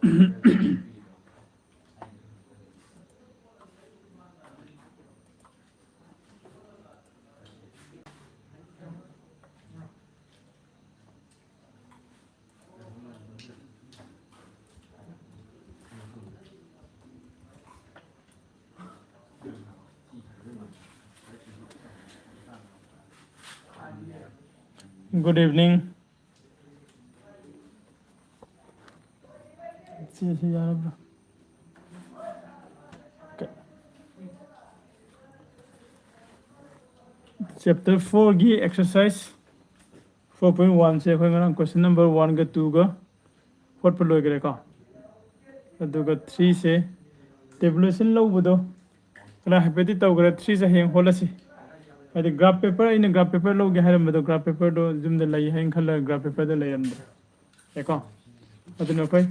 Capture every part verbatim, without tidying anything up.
Good evening. ꯁꯤꯁꯤ ꯌꯥꯔꯕ꯭ꯔꯥ? Okay. Chapter four ꯒꯤ exercise four point one ꯁꯦ ꯑꯩꯈꯣꯏ ꯉꯔꯥꯡ question number one ꯒ two ꯒ ꯍꯣꯠꯄ ꯂꯣꯏꯈ꯭ꯔꯦꯀꯣ꯫ ꯑꯗꯨꯒ three ꯁꯦ tabulation ꯂꯧꯕꯗꯣ ꯀꯅꯥ ꯍꯥꯏꯐꯦꯠꯇꯤ ꯇꯧꯈ꯭ꯔꯦ, three ꯁꯦ ꯍꯌꯦꯡ ꯍꯣꯠꯂꯁꯤ꯫ ꯍꯥꯏꯗꯤ graph paper, ꯑꯩꯅ graph paper ꯂꯧꯒꯦ ꯍꯥꯏꯔꯝꯕꯗꯣ, graph paper ꯗꯣ ꯌꯨꯝꯗ ꯂꯩ ꯍꯥꯏꯅ ꯈꯜꯂꯒ graph paper ꯗꯣ ꯂꯩꯔꯝꯗ꯭ꯔꯦ꯫ ꯌꯥꯏꯀꯣ? ꯑꯗꯨꯅ ꯑꯩꯈꯣꯏ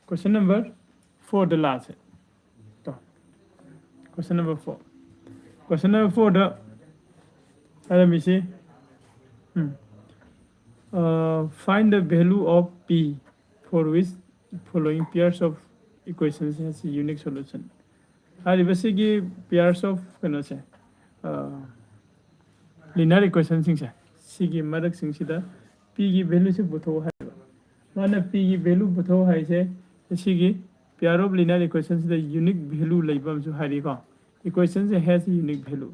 question number four the ꯂꯥꯛꯑꯁꯦ꯫ To. Question number four꯫ Question number four the ꯍꯥꯏꯔꯝꯃꯤꯁꯤ, um, uh, find the value of P for which following pairs of equations has unique solution꯫ ꯍꯥꯏꯔꯤꯕꯁꯤꯒꯤ pairs of ꯀꯩꯅꯣꯁꯦ, ꯑ, linear equation ꯁꯤꯡꯁꯦ, ꯁꯤꯒꯤ ꯃꯔꯛꯁꯤꯡꯁꯤꯗ P ꯒꯤ value ꯁꯦ ꯄꯨꯊꯣꯛꯑꯣ ꯍꯥꯏꯕ꯫ ꯃꯥꯅ P ꯒꯤ value ꯄꯨꯊꯣꯛꯑꯣ ꯍꯥꯏꯁꯦ, ꯁꯤꯒꯤ pair of linear equation ꯁꯤꯗ unique value ꯂꯩꯕ ꯑꯃꯁꯨ ꯍꯥꯏꯔꯤꯀꯣ꯫ Equation say has unique value꯫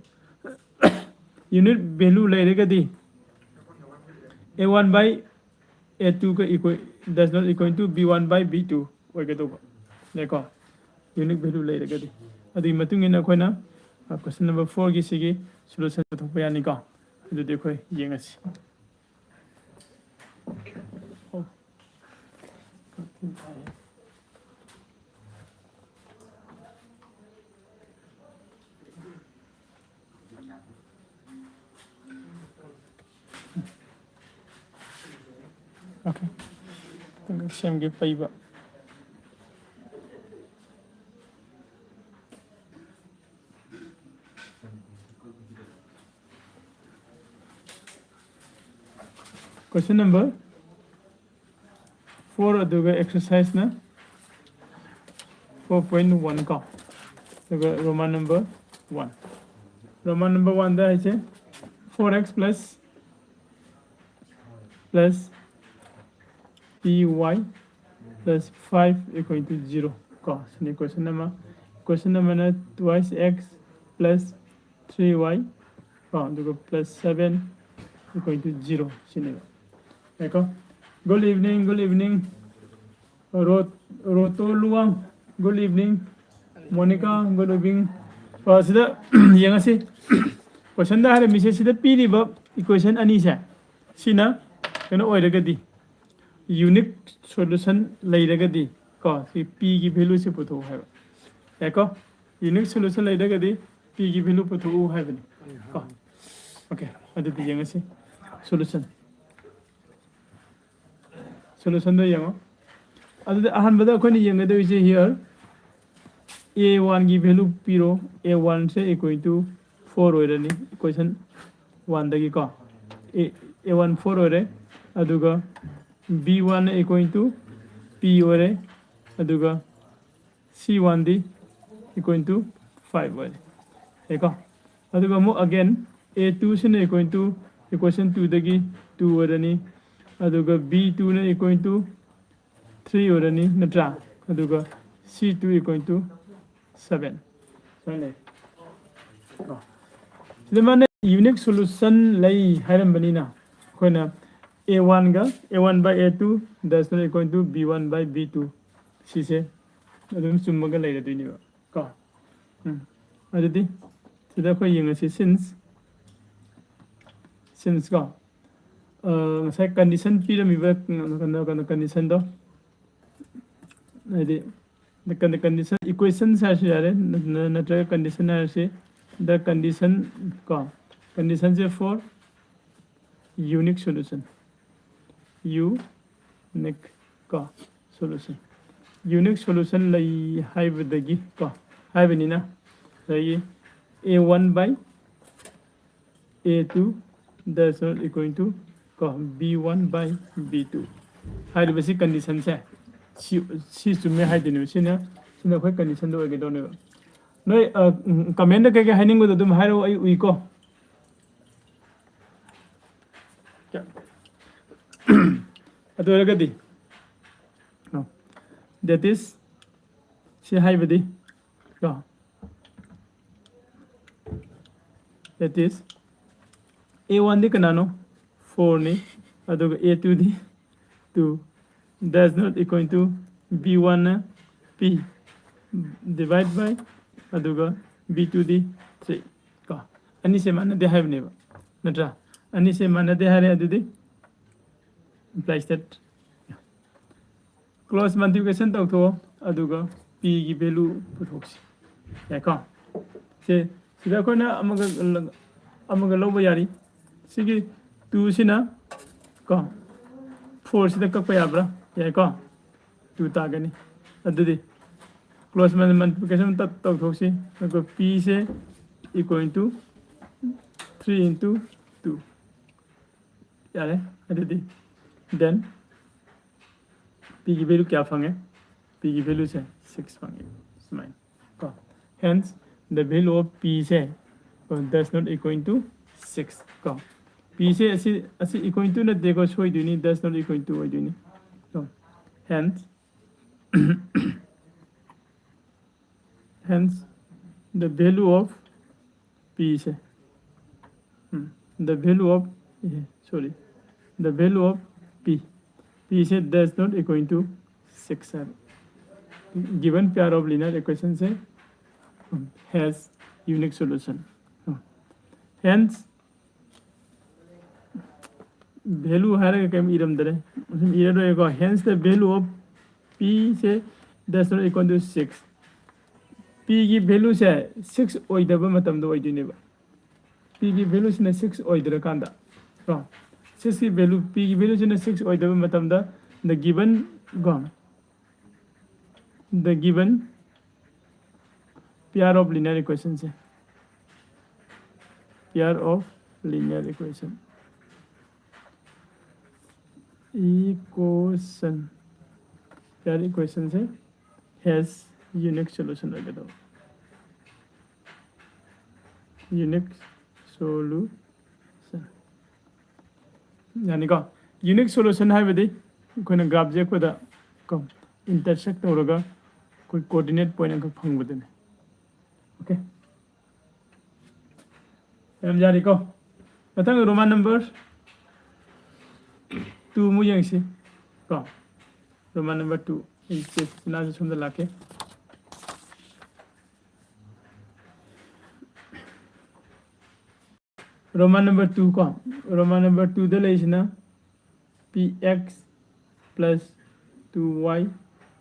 Unique value ꯂꯩꯔꯒꯗꯤ A one by A two ꯒ equal, does not equal to B one by B two ꯑꯣꯏꯒꯗꯧꯕ ꯅꯦꯀꯣ, unique value ꯂꯩꯔꯒꯗꯤ꯫ ꯑꯗꯨꯒꯤ ꯃꯇꯨꯡ ꯏꯟꯅ ꯑꯩꯈꯣꯏꯅ, ꯑ, question number four ꯒꯤ ꯁꯤꯒꯤ solution ꯄꯨꯊꯣꯛꯄ ꯌꯥꯅꯤꯀꯣ꯫ ꯑꯗꯨꯗꯤ ꯑꯩꯈꯣꯏ ꯌꯦꯡꯉꯁꯤ꯫ Okay. ꯁꯦꯝꯒꯦ ꯄꯩꯕ꯫ Question number four ꯑꯗꯨꯒ exercise ꯅ four point one ꯀꯣ, ꯑꯗꯨꯒ Roman number one, Roman number one ꯗ ꯍꯥꯏꯁꯦ four x plus plus p y plus five equal to zero ꯀꯣ, ꯁꯤꯅꯤ question ꯑꯃ꯫ Question ꯑꯃꯅ twice x plus three y ꯀꯣ, ꯑꯗꯨꯒ plus seven equal to zero ꯁꯤꯅꯦꯕ꯫ ꯌꯥꯏꯀꯣ? Good evening, good evening. ꯔꯣ-, Roto Luwang, good evening꯫ Monika, good evening꯫ ꯑ, ꯁꯤꯗ ꯌꯦꯡꯉꯁꯤ꯫ Question ꯗ ꯍꯥꯏꯔꯝꯃꯤꯁꯦ, ꯁꯤꯗ ꯄꯤꯔꯤꯕ equation ꯑꯅꯤꯁꯦ, ꯁꯤꯅ ꯀꯩꯅꯣ ꯑꯣꯏꯔꯒꯗꯤ, unique solution ꯂꯩꯔꯒꯗꯤ ꯀꯣ, ꯁꯤ p ꯒꯤ value ꯁꯦ ꯄꯨꯊꯣꯛꯎ ꯍꯥꯏꯕ꯫ ꯌꯥꯏꯀꯣ? Unique solution ꯂꯩꯔꯒꯗꯤ p ꯒꯤ value ꯄꯨꯊꯣꯛꯎ ꯍꯥꯏꯕꯅꯤ ꯀꯣ꯫ Okay, ꯑꯗꯨꯗꯤ ꯌꯦꯡꯉꯁꯤ solution꯫ Solution ꯗꯣ ꯌꯦꯡꯉꯣ꯫ ꯑꯗꯨꯗꯤ ꯑꯍꯥꯟꯕꯗ ꯑꯩꯈꯣꯏꯅ ꯌꯦꯡꯒꯗꯧꯔꯤꯁꯦ here a one ꯒꯤ value ꯄꯤꯔꯣ꯫ A one say equal to four ꯑꯣꯏꯔꯅꯤ, equation one ꯗꯒꯤꯀꯣ꯫ A, a one four ꯑꯣꯏꯔꯦ, ꯑꯗꯨꯒ b one ꯅ equal to p ꯑꯣꯏꯔꯦ, ꯑꯗꯨꯒ c one D equal to five ꯑꯣꯏꯔꯦ꯫ ꯌꯥꯏꯀꯣ? ꯑꯗꯨꯒ ꯑꯃꯨꯛ again a two ꯁꯤꯅ equal to equation two ꯗꯒꯤ two ꯑꯣꯏꯔꯅꯤ, ꯑꯗꯨꯒ b two ꯅ equal to three ꯑꯣꯏꯔꯅꯤ, ꯅꯠꯇ꯭ꯔꯥ? ꯑꯗꯨꯒ c two equal to seven꯫ ꯁꯨꯃꯥꯏꯅ ꯂꯩ꯫ ꯀꯣ꯫ ꯁꯤꯗ ꯃꯥꯅ unique solution ꯂꯩ ꯍꯥꯏꯔꯝꯕꯅꯤꯅ, ꯑꯩꯈꯣꯏꯅ a one ꯒ a one by a two dash not equal to b one by b two, ꯁꯤꯁꯦ ꯑꯗꯨꯝ ꯆꯨꯝꯃꯒ ꯂꯩꯔꯗꯣꯏꯅꯦꯕ ꯀꯣ꯫ ꯎꯝ꯫ ꯑꯗꯨꯗꯤ ꯁꯤꯗ ꯑꯩꯈꯣꯏ ꯌꯦꯡꯉꯁꯤ, since, since ꯀꯣ, ꯑ, ꯉꯁꯥꯏ condition ꯄꯤꯔꯝꯃꯤꯕ, ꯀꯩꯅꯣ, ꯀꯩꯅꯣ, condition ꯗꯣ, ꯍꯥꯏꯗꯤ, the con-, condition, equations ꯍꯥꯏꯔꯁꯨ ꯌꯥꯔꯦ, ꯅ-, ꯅꯠꯇ꯭ꯔꯒ condition ꯍꯥꯏꯔꯁꯤ, the condition ꯀꯣ, condition say for unique solution, unique ꯀꯣ, solution, unique solution ꯂꯩ ꯍꯥꯏꯕꯗꯒꯤ ꯀꯣ, ꯍꯥꯏꯕꯅꯤꯅ, ꯉꯁꯥꯏꯒꯤ a one by a two dash not equal to ꯀꯣ, b one by b two꯫ ꯍꯥꯏꯔꯤꯕꯁꯤ ꯀꯟꯗꯤꯁꯟꯁꯦ ꯁꯤ ꯁꯤ ꯆꯨꯝꯃꯦ ꯍꯥꯏꯗꯣꯏꯅꯦꯕ꯫ ꯁꯤꯅ ꯁꯤꯅ ꯑꯩꯈꯣꯏ ꯀꯟꯗꯤꯁꯟꯗꯣ ꯑꯣꯏꯒꯗꯧꯅꯦꯕ꯫ ꯅꯣꯏ ꯀꯃꯦꯟꯗ ꯀꯩꯀꯩ ꯍꯥꯏꯅꯤꯡꯕꯗꯣ ꯑꯗꯨꯝ ꯍꯥꯏꯔꯛꯑꯣ, ꯑꯩ ꯎꯏꯀꯣ꯫ ꯑꯗꯨ ꯑꯣꯏꯔꯒꯗꯤ, that is, ꯁꯤ ꯍꯥꯏꯕꯗꯤ ꯀꯣ, that is, ꯑꯦ ꯋꯥꯟꯗꯤ ꯀꯅꯥꯅꯣ? ꯐꯣꯔꯅꯤ꯫ ꯑꯗꯨꯒ ꯑꯦ ꯇꯨꯗꯤ two. Does not equal to b ꯋꯥꯟꯅ ꯄꯤ divide by ꯑꯗꯨꯒ ꯕꯤ ꯇꯨꯗꯤ ꯊ꯭ꯔꯤ ꯀꯣ꯫ ꯑꯅꯤꯁꯦ ꯃꯥꯟꯅꯗꯦ ꯍꯥꯏꯕꯅꯦꯕ, ꯅꯠꯇ꯭ꯔꯥ? ꯑꯅꯤꯁꯦ ꯃꯥꯟꯅꯗꯦ ꯍꯥꯏꯔꯦ, ꯑꯗꯨꯗꯤ implies that close multiplication ꯇꯧꯊꯣꯛꯑꯣ, ꯑꯗꯨꯒ ꯄꯤꯒꯤ value ꯄꯨꯊꯣꯛꯁꯤ꯫ ꯌꯥꯏꯀꯣ? ꯁꯦ, ꯁꯤꯗ ꯑꯩꯈꯣꯏꯅ ꯑꯃꯒ ꯑꯃꯒ ꯂꯧꯕ ꯌꯥꯔꯤ꯫ ꯁꯤꯒꯤ ꯇꯨꯁꯤꯅ ꯀꯣ, ꯐꯣꯔꯁꯤꯗ ꯀꯛꯄ ꯌꯥꯕ꯭ꯔꯥ? ꯌꯥꯏꯀꯣ? ꯇꯨ ꯇꯥꯒꯅꯤ꯫ ꯑꯗꯨꯗꯤ close multiplication ꯇꯧꯊꯣꯛꯁꯤ꯫ ꯑꯗꯨꯒ ꯄꯤꯁꯦ equal to three into two꯫ ꯌꯥꯔꯦ꯫ ꯑꯗꯨꯗꯤ then ꯄꯤꯒꯤ value ꯀꯌꯥ ꯐꯪꯉꯦ? ꯄꯤꯒꯤ valueꯁꯦ ꯁꯤꯛꯁ ꯐꯪꯉꯦ꯫ ꯁꯨꯃꯥꯏꯅ ꯀꯣ꯫ Hence the value of ꯄꯤꯁꯦ does not equal to six ꯀꯣ꯫ ꯄꯤꯁꯦ ꯑꯁꯤ ꯑꯁꯤ equal to ꯅꯠꯇꯦꯀꯣ, ꯁꯣꯏꯗꯣꯏꯅꯤ, does not equal to ꯑꯣꯏꯗꯣꯏꯅꯤ꯫ So hence hence the value of ꯄꯤꯁꯦ, the value of, sorry, the value of P, ꯄꯤꯁꯦ does not equal to six ꯍꯥꯏꯕ꯫ Given pair of linear equationꯁꯦ has unique solution꯫ Hence value ꯍꯥꯏꯔꯒ ꯀꯩꯝ ꯏꯔꯝꯗꯔꯦ, ꯁꯨꯝ ꯏꯔꯔꯣꯏꯀꯣ꯫ Hence the value of ꯄꯤꯁꯦ does not equal to six. ꯄꯤꯒꯤ valueꯁꯦ six ꯑꯣꯏꯗꯕ ꯃꯇꯝꯗ ꯑꯣꯏꯗꯣꯏꯅꯦꯕ꯫ ꯄꯤꯒꯤ valueꯁꯤꯅ six ꯑꯣꯏꯗ꯭ꯔꯀꯥꯟꯗ ꯀꯣ, ꯁꯤꯛꯁꯀꯤ value, ꯄꯤꯒꯤ valueꯁꯤꯅ ꯁꯤꯛꯁ ꯑꯣꯏꯗꯕ ꯃꯇꯝꯗ the given ꯀꯣ, the given pair of linear equationꯁꯦ, pair of linear equation Equation, pair ꯏꯀ꯭ꯋꯦꯁꯟꯁꯦ ꯍꯦꯁ ꯌꯨꯅꯤꯛ ꯁꯣꯂꯨꯁꯟ ꯑꯣꯏꯒꯗꯕ꯫ ꯌꯨꯅꯤꯛ ꯁꯣꯂꯨꯁꯟ, ꯌꯥꯅꯤꯀꯣ? ꯌꯨꯅꯤꯛ ꯁꯣꯂꯨꯁꯟ ꯍꯥꯏꯕꯗꯤ ꯑꯩꯈꯣꯏꯅ ꯒ꯭ꯔꯥꯐ ꯌꯦꯛꯄꯗ ꯀꯣ ꯏꯟꯇꯔꯁꯦꯛ ꯇꯧꯔꯒ ꯑꯩꯈꯣꯏ ꯀꯣꯑꯣꯔꯗꯤꯅꯦꯠ ꯄꯣꯏꯟꯠ ꯑꯃꯈꯛ ꯐꯪꯕꯗꯨꯅꯤ꯫ ꯑꯣꯀꯦ, ꯌꯥꯝ ꯌꯥꯔꯤꯀꯣ? ꯃꯊꯪ ꯔꯣꯃꯥꯟ ꯅꯝꯕꯔ ꯇꯨ ꯑꯃꯨꯛ ꯌꯦꯡꯁꯤ ꯀꯣ꯫ ꯔꯣꯃꯥꯟ ꯅꯝꯕꯔ ꯇꯨ, ꯑꯩ ꯆꯦ ꯁꯤꯅꯥꯁꯨ ꯁꯣꯝꯗ ꯂꯥꯛꯀꯦ꯫ ꯔꯣꯃꯥꯟ ꯅꯝꯕꯔ ꯇꯨ ꯀꯣ, ꯔꯣꯃꯥꯟ ꯅꯝꯕꯔ ꯇꯨꯗ ꯂꯩꯔꯤꯁꯤꯅ ꯄꯤ ꯑꯦꯛꯁ ꯄ꯭ꯂꯁ ꯇꯨ ꯋꯥꯏ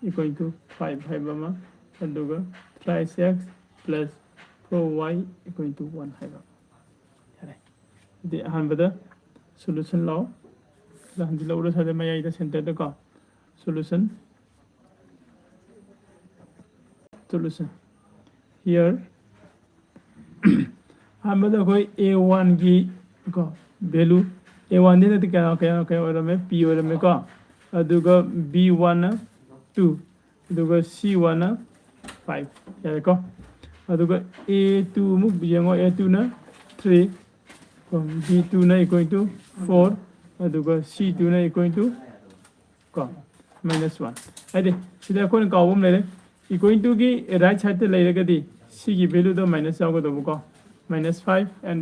ꯏꯀ꯭ꯋꯦꯜ ꯇꯨ ꯐꯥꯏꯚ ꯍꯥꯏꯕ ꯑꯃ, ꯑꯗꯨꯒ ꯊ꯭ꯔꯥꯏꯁ ꯑꯦꯛꯁ ꯄ꯭ꯂꯁ ꯐꯣꯔ ꯋꯥꯏ ꯏꯀ꯭ꯋꯦꯜ ꯇꯨ ꯋꯥꯟ ꯍꯥꯏꯕ꯫ ꯌꯥꯔꯦ, ꯑꯗꯨꯗꯤ ꯑꯍꯥꯟꯕꯗ ꯁꯣꯂꯨꯁꯟ ꯂꯥꯛꯑꯣ꯫ ꯁꯤꯗ ꯍꯟꯖꯤꯜꯂꯛꯎꯔꯣ, ꯁ꯭ꯋꯥꯏꯗ ꯃꯌꯥꯏꯗ ꯁꯦꯟꯇꯔꯗꯀꯣ꯫ Solution, solution here꯫ ꯑꯍꯥꯟꯕꯗ ꯑꯩꯈꯣꯏ ꯑꯦ ꯋꯥꯟꯒꯤ ꯀꯣ ꯚꯦꯂꯨ, ꯑꯦ ꯋꯥꯟꯗꯤ ꯅꯠꯇꯦ, ꯀꯌꯥ ꯀꯌꯥ ꯀꯌꯥ ꯑꯣꯏꯔꯝꯃꯦ? ꯄꯤ ꯑꯣꯏꯔꯝꯃꯦꯀꯣ꯫ ꯑꯗꯨꯒ ꯕꯤ ꯋꯥꯟꯅ ꯇꯨ, ꯑꯗꯨꯒ ꯁꯤ ꯋꯥꯟꯅ ꯐꯥꯏꯚ꯫ ꯌꯥꯔꯦꯀꯣ? ꯑꯗꯨꯒ ꯑꯦ ꯇꯨ ꯑꯃꯨꯛ ꯌꯦꯡꯉꯣ, ꯑꯦ ꯇꯨꯅ ꯊ꯭ꯔꯤ, ꯕꯤ ꯇꯨꯅ ꯏꯀ꯭ꯋꯦꯜ ꯇꯨ ꯐꯣꯔ, ꯑꯗꯨꯒ ꯁꯤ ꯇꯨꯅ ꯏꯀ꯭ꯋꯦꯜ ꯇꯨ ꯀꯣ ꯃꯥꯏꯅꯁ ꯋꯥꯟ꯫ ꯍꯥꯏꯗꯤ ꯁꯤꯗ ꯑꯩꯈꯣꯏꯅ ꯀꯥꯎꯕ ꯑꯃ ꯂꯩꯔꯦ, ꯏꯀ꯭ꯋꯦꯜ ꯇꯨꯒꯤ ꯔꯥꯏꯠ ꯁꯥꯏꯗꯇ ꯂꯩꯔꯒꯗꯤ ꯁꯤꯒꯤ ꯚꯦꯂꯨꯗꯣ ꯃꯥꯏꯅꯁ ꯌꯥꯎꯒꯗꯧꯕꯀꯣ, minus five and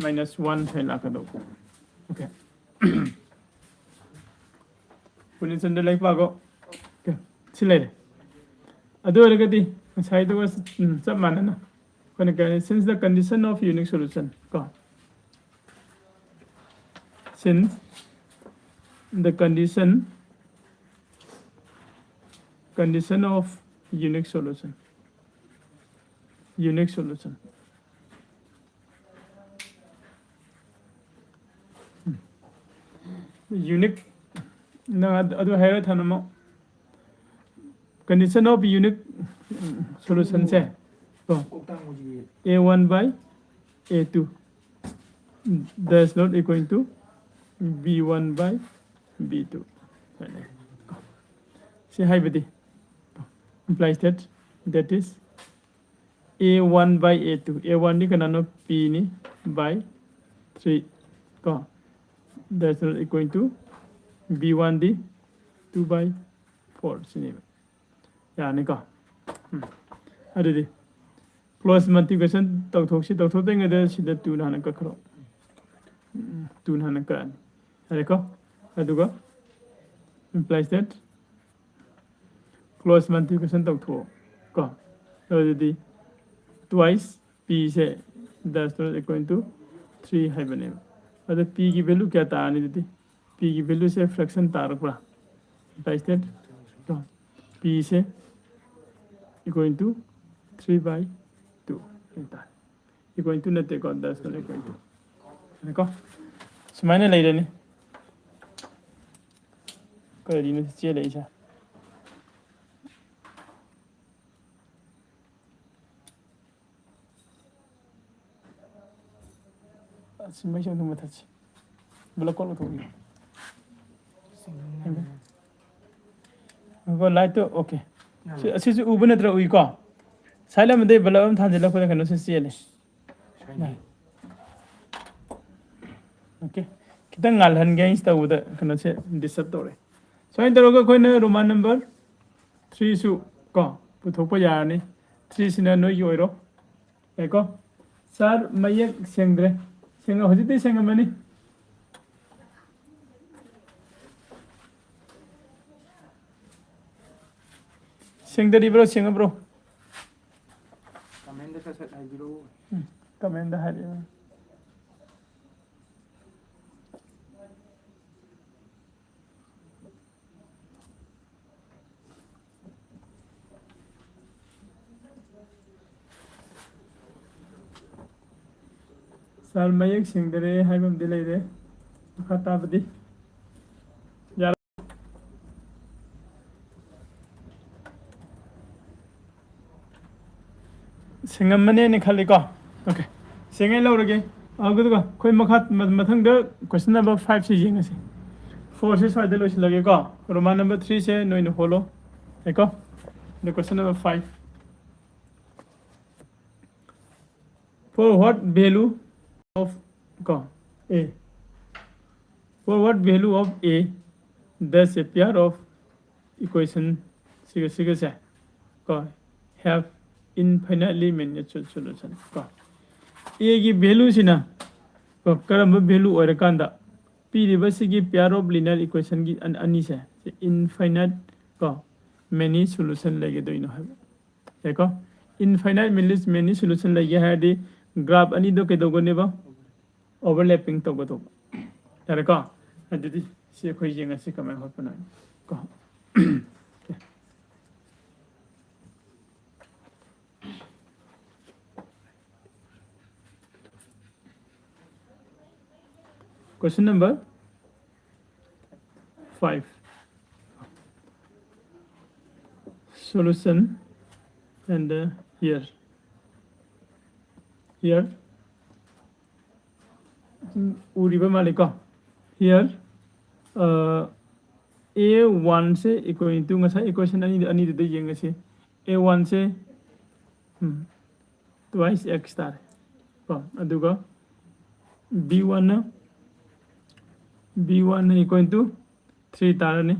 minus one ꯍꯥꯏꯅ ꯂꯥꯛꯀꯗꯧꯕ꯫ ꯑꯣꯀꯦ, ꯄꯨꯅꯤꯆꯟꯗ ꯂꯥꯏꯔꯤꯛ ꯄꯥꯒꯣ꯫ ꯑꯣꯀꯦ, ꯁꯤ ꯂꯩꯔꯦ꯫ ꯑꯗꯨ ꯑꯣꯏꯔꯒꯗꯤ ꯉꯁꯥꯏꯗꯨꯒ ꯆꯞ ꯃꯥꯟꯅꯅ ꯑꯩꯈꯣꯏꯅ ꯀꯔꯤ, since the condition of unique solution ꯀꯣ, since the condition, condition of unique solution, unique solution, unique, ꯅꯪ ꯑꯗꯨ, ꯑꯗꯨ ꯍꯥꯏꯔ ꯊꯝꯃꯣ꯫ Condition of unique solution ꯁꯦ ꯀꯣ, a one by a two does not equal to b one by B two ꯁꯨꯃꯥꯏꯅ ꯂꯩ꯫ ꯁꯤ ꯍꯥꯏꯕꯗꯤ implies that, that is, A one by A two, A one ꯗꯤ ꯀꯅꯥꯅꯣ? P ꯅꯤ, by three ꯀꯣ, that's not equal to B one D two by four ꯁꯤꯅꯦꯕ꯫ ꯌꯥꯅꯤꯀꯣ? ꯎꯝ꯫ ꯑꯗꯨꯗꯤ cross multiplication ꯇꯧꯊꯣꯛꯁꯤ꯫ ꯇꯧꯊꯣꯛꯇ꯭ꯔꯤꯉꯩꯗ ꯁꯤꯗ two ꯅ ꯍꯥꯟꯅ ꯀꯛꯈ꯭ꯔꯣ꯫ ꯎꯝ, two ꯅ ꯍꯥꯟꯅ ꯀꯛꯑꯅꯤ꯫ ꯌꯥꯔꯦꯀꯣ? ꯑꯗꯨꯒ implies that cross multiplication ꯇꯧꯊꯣꯛꯑꯣ ꯀꯣ꯫ ꯑꯗꯨꯗꯤ twice P say does not equal to three ꯍꯥꯏꯕꯅꯦꯕ꯫ ꯑꯗꯣ P ꯒꯤ value ꯀꯌꯥ ꯇꯥꯔꯅꯤ ꯑꯗꯨꯗꯤ? P ꯒꯤ value say fraction ꯇꯥꯔꯛꯄ꯭ꯔꯥ? Implies that ꯀꯣ, P say equal to three by two ꯍꯥꯏꯇꯥꯔꯦ꯫ Equal to ꯅꯠꯇꯦꯀꯣ, does not equal to ꯀꯣ꯫ ꯁꯨꯃꯥꯏꯅ ꯂꯩꯔꯅꯤ꯫ ꯀꯔꯤꯅꯣ ꯆꯦꯜꯂꯛꯏꯁꯦ? ꯑꯁꯤ ꯃꯩꯁꯦ ꯑꯝꯇ ꯃꯨꯊꯠꯁꯤ꯫ ꯕ꯭ꯂꯦꯛ ꯀꯣꯠ ꯂꯧꯊꯣꯛꯄꯤꯌꯨ꯫ ꯉꯥꯏꯈꯣ, ꯂꯥꯏꯠꯇꯣ, ꯑꯣꯀꯦ꯫ ꯁꯤ, ꯑꯁꯤꯁꯨ ꯎꯕ ꯅꯠꯇ꯭ꯔꯥ? ꯎꯏꯀꯣ? ꯁꯥꯏꯠ ꯑꯃꯗꯩ ꯕ꯭ꯂꯕ ꯑꯃ ꯊꯥꯟꯖꯤꯜꯂꯛꯄꯗ ꯀꯩꯅꯣꯁꯦ ꯆꯦꯜꯂꯦ꯫ ꯑꯣꯀꯦ꯫ ꯈꯤꯇꯪ ꯉꯥꯜꯍꯟꯒꯦ ꯑꯩꯅ ꯇꯧꯕꯗ ꯀꯩꯅꯣꯁꯦ ꯗꯤꯁꯇꯔꯕ ꯇꯧꯔꯦ꯫ ꯁꯨꯃꯥꯏꯅ ꯇꯧꯔꯒ ꯑꯩꯈꯣꯏꯅ ꯔꯣꯃꯥꯟ ꯅꯝꯕꯔ ꯊ꯭ꯔꯤꯁꯨ ꯀꯣ ꯄꯨꯊꯣꯛꯄ ꯌꯥꯔꯅꯤ꯫ ꯊ꯭ꯔꯤꯁꯤꯅ ꯅꯣꯏꯒꯤ ꯑꯣꯏꯔꯣ꯫ ꯌꯥꯏꯀꯣ? ꯁꯥꯔ, ꯃꯌꯦꯛ ꯁꯦꯡꯗ꯭ꯔꯦ꯫ ꯁꯦꯡꯉ-, ꯍꯧꯖꯤꯛꯇꯤ ꯁꯦꯡꯉꯝꯃꯅꯤ꯫ ꯁꯦꯡꯗꯔꯤꯕ꯭ꯔꯣ? ꯁꯦꯡꯉꯕ꯭ꯔꯣ? ꯀꯃꯦꯟꯗ ꯁꯠ ꯁꯠ ꯍꯥꯏꯕꯤꯔꯛꯎ꯫ ꯎꯝ, ꯀꯃꯦꯟꯗ ꯍꯥꯏꯔꯛꯑꯣ꯫ ꯁꯥꯔ, ꯃꯌꯦꯛ ꯁꯦꯡꯗꯔꯦ ꯍꯥꯏꯕ ꯑꯃꯗꯤ ꯂꯩꯔꯦ꯫ ꯃꯈꯥ ꯇꯥꯕꯗꯤ? ꯌꯥꯔꯦ꯫ ꯁꯦꯡꯉꯝꯃꯅꯦꯅ ꯈꯜꯂꯤꯀꯣ꯫ ꯑꯣꯀꯦ꯫ ꯁꯦꯡꯉꯦ ꯂꯧꯔꯒꯦ꯫ ꯑꯗꯨꯒ ꯑꯩꯈꯣꯏ ꯃꯈꯥ, ꯃ-, ꯃꯊꯪꯗ question number five ꯁꯦ ꯌꯦꯡꯉꯁꯤ꯫ ꯐꯣꯔꯁꯦ ꯁ꯭ꯋꯥꯏꯗ ꯂꯣꯏꯁꯤꯜꯂꯒꯦꯀꯣ꯫ Roman number threeꯁꯦ ꯅꯣꯏꯅ ꯍꯣꯜꯂꯣ꯫ ꯌꯥꯏꯀꯣ? ꯑꯗ question number five. For what value of, ꯀꯣ, a, for what value of a does a pair of equation, ꯁꯤꯒ ꯁꯤꯒꯁꯦ ꯀꯣ, have infinitely magnitude solution ꯀꯣ꯫ Aꯒꯤ valueꯁꯤꯅ ꯀꯣ, ꯀꯔꯝꯕ value ꯑꯣꯏꯔꯀꯥꯟꯗ ꯄꯤꯔꯤꯕ ꯁꯤꯒꯤ pair of linear equationꯒꯤ ꯑꯅꯤꯁꯦ infinite ꯀꯣ, many solution ꯂꯩꯒꯗꯣꯏꯅꯣ ꯍꯥꯏꯕ꯫ ꯌꯥꯏꯀꯣ? Infinite many solution ꯂꯩꯒꯦ ꯍꯥꯏꯔꯗꯤ graph ꯑꯅꯤꯗꯣ ꯀꯩꯗꯧꯒꯅꯦꯕ? Overlapping ꯇꯧꯒꯗꯧꯕ꯫ ꯌꯥꯔꯦꯀꯣ? ꯑꯗꯨꯗꯤ ꯁꯤ ꯑꯩꯈꯣꯏ ꯌꯦꯡꯉꯁꯤ ꯀꯃꯥꯏꯅ ꯍꯣꯠꯄꯅꯣ ꯀꯣ꯫ Question number five. Solution and uh, here, here ꯎꯔꯤꯕ ꯃꯥꯜꯂꯤꯀꯣ꯫ Here uh, a one say equal to ꯉꯁꯥꯏ equation ꯑꯅꯤꯗ ꯑꯅꯤꯗꯨꯗ ꯌꯦꯡꯉꯁꯤ꯫ A one say um, twice x ꯇꯥꯔꯦ ꯀꯣ꯫ ꯑꯗꯨꯒ b one ꯅ, b one ꯅ equal to three ꯇꯥꯔꯅꯤ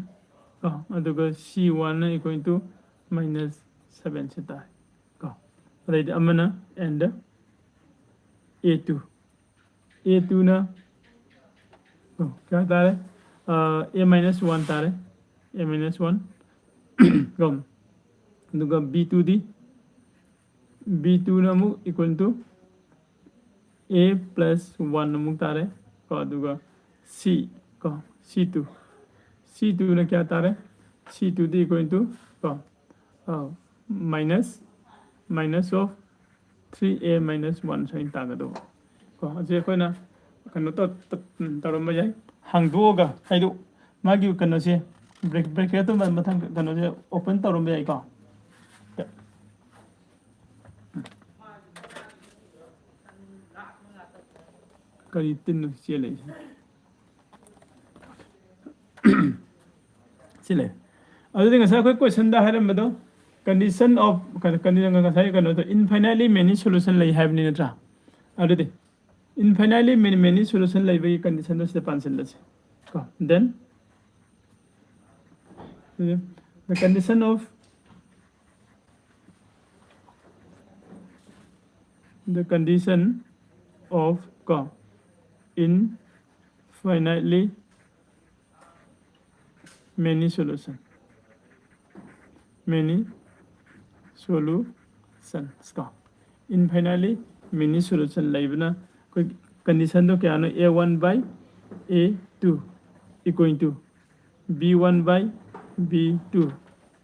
ꯀꯣ꯫ ꯑꯗꯨꯒ c one ꯅ equal to minus seven ꯁꯦ ꯇꯥꯔꯦ ꯀꯣ꯫ ꯑꯗꯩꯗꯤ ꯑꯃꯅ and a two, a two ꯅ ꯀꯣ, ꯀꯌꯥ ꯇꯥꯔꯦ? ꯑ, a minus one ꯇꯥꯔꯦ, a minus one ꯀꯣ꯫ ꯑꯗꯨꯒ b two ꯗꯤ, b two ꯅ ꯑꯃꯨꯛ equal to a plus one ꯑꯃꯨꯛ ꯇꯥꯔꯦ ꯀꯣ꯫ ꯑꯗꯨꯒ c ꯀꯣ, c two, c two ꯅ ꯀꯌꯥ ꯇꯥꯔꯦ? C two D equal to ꯀꯣ, ꯑ, minus, minus of three a minus one ꯁꯨꯃꯥꯏꯅ ꯇꯥꯒꯗꯧꯕ ꯀꯣ꯫ ꯑꯁꯤ ꯑꯩꯈꯣꯏꯅ ꯀꯩꯅꯣ ꯇꯧ-, ꯇꯧ-, ꯎꯝ, ꯇꯧꯔꯝꯕ ꯌꯥꯏ꯫ ꯍꯥꯡꯗꯣꯛꯑꯒ ꯍꯥꯏꯗꯣ ꯃꯥꯒꯤ ꯀꯩꯅꯣꯁꯦ, bracket, bracketꯇꯨ ꯃ-, ꯃꯊꯪ ꯀꯩꯅꯣꯁꯦ open ꯇꯧꯔꯝꯕ ꯌꯥꯏꯀꯣ꯫ ꯀꯔꯤ ꯇꯤꯟꯅꯣ ꯆꯦꯜꯂꯛꯏꯁꯦ? ꯁꯤ ꯂꯩ꯫ ꯑꯗꯨꯗꯤ ꯉꯁꯥꯏ ꯑꯩꯈꯣꯏ ꯀꯣꯏꯁꯟꯗ ꯍꯥꯏꯔꯝꯕꯗꯣ, condition of, ꯀꯩꯅꯣ, condition, ꯉꯁꯥꯏ ꯀꯩꯅꯣꯗꯣ, infinitely many solution ꯂꯩ ꯍꯥꯏꯕꯅꯤ ꯅꯠꯇ꯭ꯔꯥ? ꯑꯗꯨꯗꯤ infinitely many, many solution ꯂꯩꯕꯒꯤ conditionꯗꯣ ꯁꯤꯗ ꯄꯥꯟꯁꯤꯜꯂꯁꯤ ꯀꯣ꯫ Then the condition of, the condition of ꯀꯣ, infinitely many solution, many solutions ꯀꯣ, infinitely many solution ꯂꯩꯕꯅ ꯑꯩꯈꯣꯏ conditionꯗꯣ ꯀꯌꯥꯅꯣ? A one by A two equal to B one by B two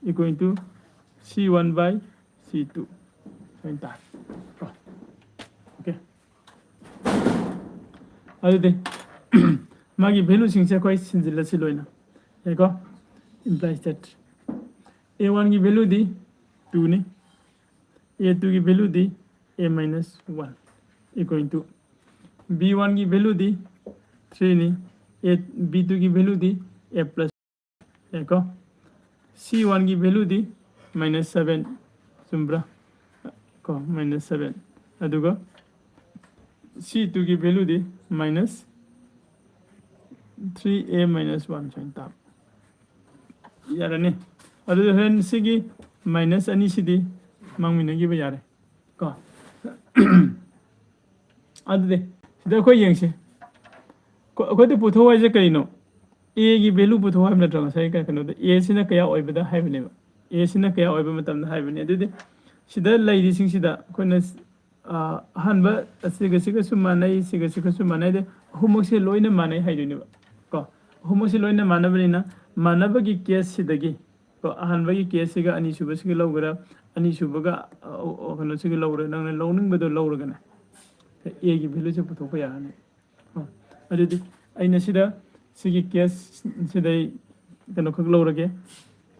equal to C one by C two ꯁꯨꯃꯥꯏꯅ ꯇꯥꯔꯦ ꯀꯣ꯫ Okay, ꯑꯗꯨꯗꯤ ꯃꯥꯒꯤ valueꯁꯤꯡꯁꯦ ꯑꯩꯈꯣꯏ ꯁꯤꯟꯖꯤꯜꯂꯁꯤ ꯂꯣꯏꯅ, ꯌꯥꯏꯀꯣ? Implies that A oneꯒꯤ valueꯗꯤ twoꯅꯤ, A twoꯒꯤ valuedy A minus one equal to B oneꯒꯤ valuedy threeꯅꯤ, A, B twoꯒꯤ valuedy A plus, ꯌꯥꯏꯀꯣ? C oneꯒꯤ valuedy minus seven, ꯆꯨꯝꯕ꯭ꯔꯥ? ꯀꯣ, minus seven꯫ ꯑꯗꯨꯒ C twoꯒꯤ valuedy minus three A minus one ꯁꯨꯃꯥꯏꯅ ꯇꯥꯕ꯫ ꯌꯥꯔꯅꯤ꯫ ꯑꯗꯨꯗꯤ ꯍꯣꯔꯦꯟ ꯁꯤꯒꯤ minus ꯑꯅꯤꯁꯤꯗꯤ ꯃꯥꯡꯃꯤꯟꯅꯈꯤꯕ ꯌꯥꯔꯦ ꯀꯣ꯫ ꯑꯗꯨꯗꯤ ꯁꯤꯗ ꯑꯩꯈꯣꯏ ꯌꯦꯡꯁꯤ꯫ ꯑꯩꯈꯣꯏ-, ꯑꯩꯈꯣꯏꯗ ꯄꯨꯊꯣꯛ ꯍꯥꯏꯁꯦ ꯀꯩꯅꯣ? Aꯒꯤ value ꯄꯨꯊꯣꯛ ꯍꯥꯏꯕ ꯅꯠꯇ꯭ꯔꯣ? ꯉꯁꯥꯏ ꯀꯩꯅꯣꯗ Aꯁꯤꯅ ꯀꯌꯥ ꯑꯣꯏꯕꯗ ꯍꯥꯏꯕꯅꯦꯕ꯫ Aꯁꯤꯅ ꯀꯌꯥ ꯑꯣꯏꯕ ꯃꯇꯝꯗ ꯍꯥꯏꯕꯅꯦ꯫ ꯑꯗꯨꯗꯤ ꯁꯤꯗ ꯂꯩꯔꯤꯁꯤꯡꯁꯤꯗ ꯑꯩꯈꯣꯏꯅ, ꯑ, ꯑꯍꯥꯟꯕ ꯑꯁꯤꯒ ꯁꯤꯒꯁꯨ ꯃꯥꯟꯅꯩ, ꯁꯤꯒ ꯁꯤꯒꯁꯨ ꯃꯥꯟꯅꯩ, ꯑꯗꯩ ꯑꯍꯨꯝꯃꯛꯁꯦ ꯂꯣꯏꯅ ꯃꯥꯟꯅꯩ ꯍꯥꯏꯗꯣꯏꯅꯦꯕ ꯀꯣ꯫ ꯑꯍꯨꯝꯃꯛꯁꯦ ꯂꯣꯏꯅ ꯃꯥꯟꯅꯕꯅꯤꯅ, ꯃꯥꯟꯅꯕꯒꯤ caseꯁꯤꯗꯒꯤ ꯀꯣ, ꯑꯍꯥꯟꯕꯒꯤ caseꯁꯤꯒ ꯑꯅꯤꯁꯨꯕꯁꯤꯒ ꯂꯧꯒꯦꯔꯥ, ꯑꯅꯤꯁꯨꯕꯒ, ꯑ, ꯑ, ꯀꯩꯅꯣꯁꯤꯒ ꯂꯧꯔꯦ, ꯅꯪꯅ ꯂꯧꯅꯤꯡꯕꯗꯣ ꯂꯧꯔꯒꯅꯦ, Aꯒꯤ valueꯁꯦ ꯄꯨꯊꯣꯛꯄ ꯌꯥꯔꯅꯤ꯫ ꯑ, ꯑꯗꯨꯗꯤ ꯑꯩꯅ ꯁꯤꯗ ꯁꯤꯒꯤ caseꯁꯤꯗꯩ ꯀꯩꯅꯣꯈꯛ ꯂꯧꯔꯒꯦ꯫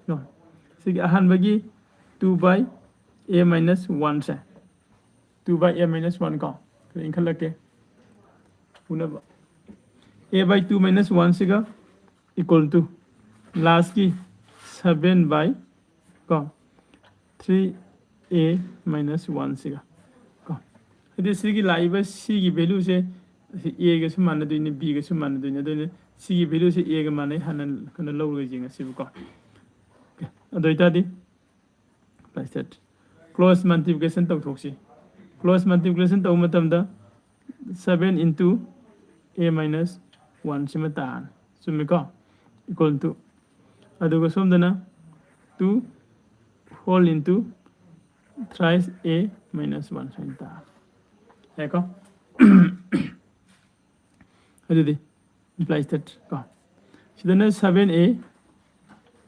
ꯀꯣ, ꯁꯤꯒꯤ ꯑꯍꯥꯟꯕꯒꯤ two by A minus oneꯁꯦ, two by A minus one ꯀꯣ, ꯈꯔ ꯏꯟꯈꯠꯂꯛꯀꯦ ꯎꯅꯕ꯫ A by two minus oneꯁꯤꯒ equal to last ꯀꯤ seven by ꯀꯣ three a minus one ꯁꯤꯒ ꯀꯣ, ꯍꯥꯏꯗꯤ ꯁꯤꯒꯤ ꯂꯥꯛꯏꯕ ꯁꯤꯒꯤ value ꯁꯦ ꯑꯁꯤ a ꯒꯁꯨ ꯃꯥꯟꯅꯗꯣꯏꯅꯤ, b ꯒꯁꯨ ꯃꯥꯟꯅꯗꯣꯏꯅꯤ꯫ ꯑꯗꯨꯅ ꯁꯤꯒꯤ value ꯁꯦ a ꯒ ꯃꯥꯟꯅꯩ ꯍꯥꯟꯅ ꯀꯩꯅꯣ ꯂꯧꯔꯒ ꯌꯦꯡꯉꯁꯤꯕꯀꯣ꯫ Okay, ꯑꯗꯨ ꯑꯣꯏꯇꯥꯔꯗꯤ apply state, cross multiplication ꯇꯧꯊꯣꯛꯁꯤ꯫ Cross multiplication ꯇꯧꯕ ꯃꯇꯝꯗ seven into a minus one ꯁꯤꯃ ꯇꯥꯔꯅꯤ꯫ ꯆꯨꯝꯃꯤꯀꯣ? Equal to, ꯑꯗꯨꯒ ꯁꯣꯝꯗꯅ two whole into thrice a minus one ꯁꯨꯃꯥꯏꯅ ꯇꯥꯔꯅꯤ꯫ ꯌꯥꯏꯀꯣ? ꯑꯗꯨꯗꯤ apply state ꯀꯣ, ꯁꯤꯗꯅ seven a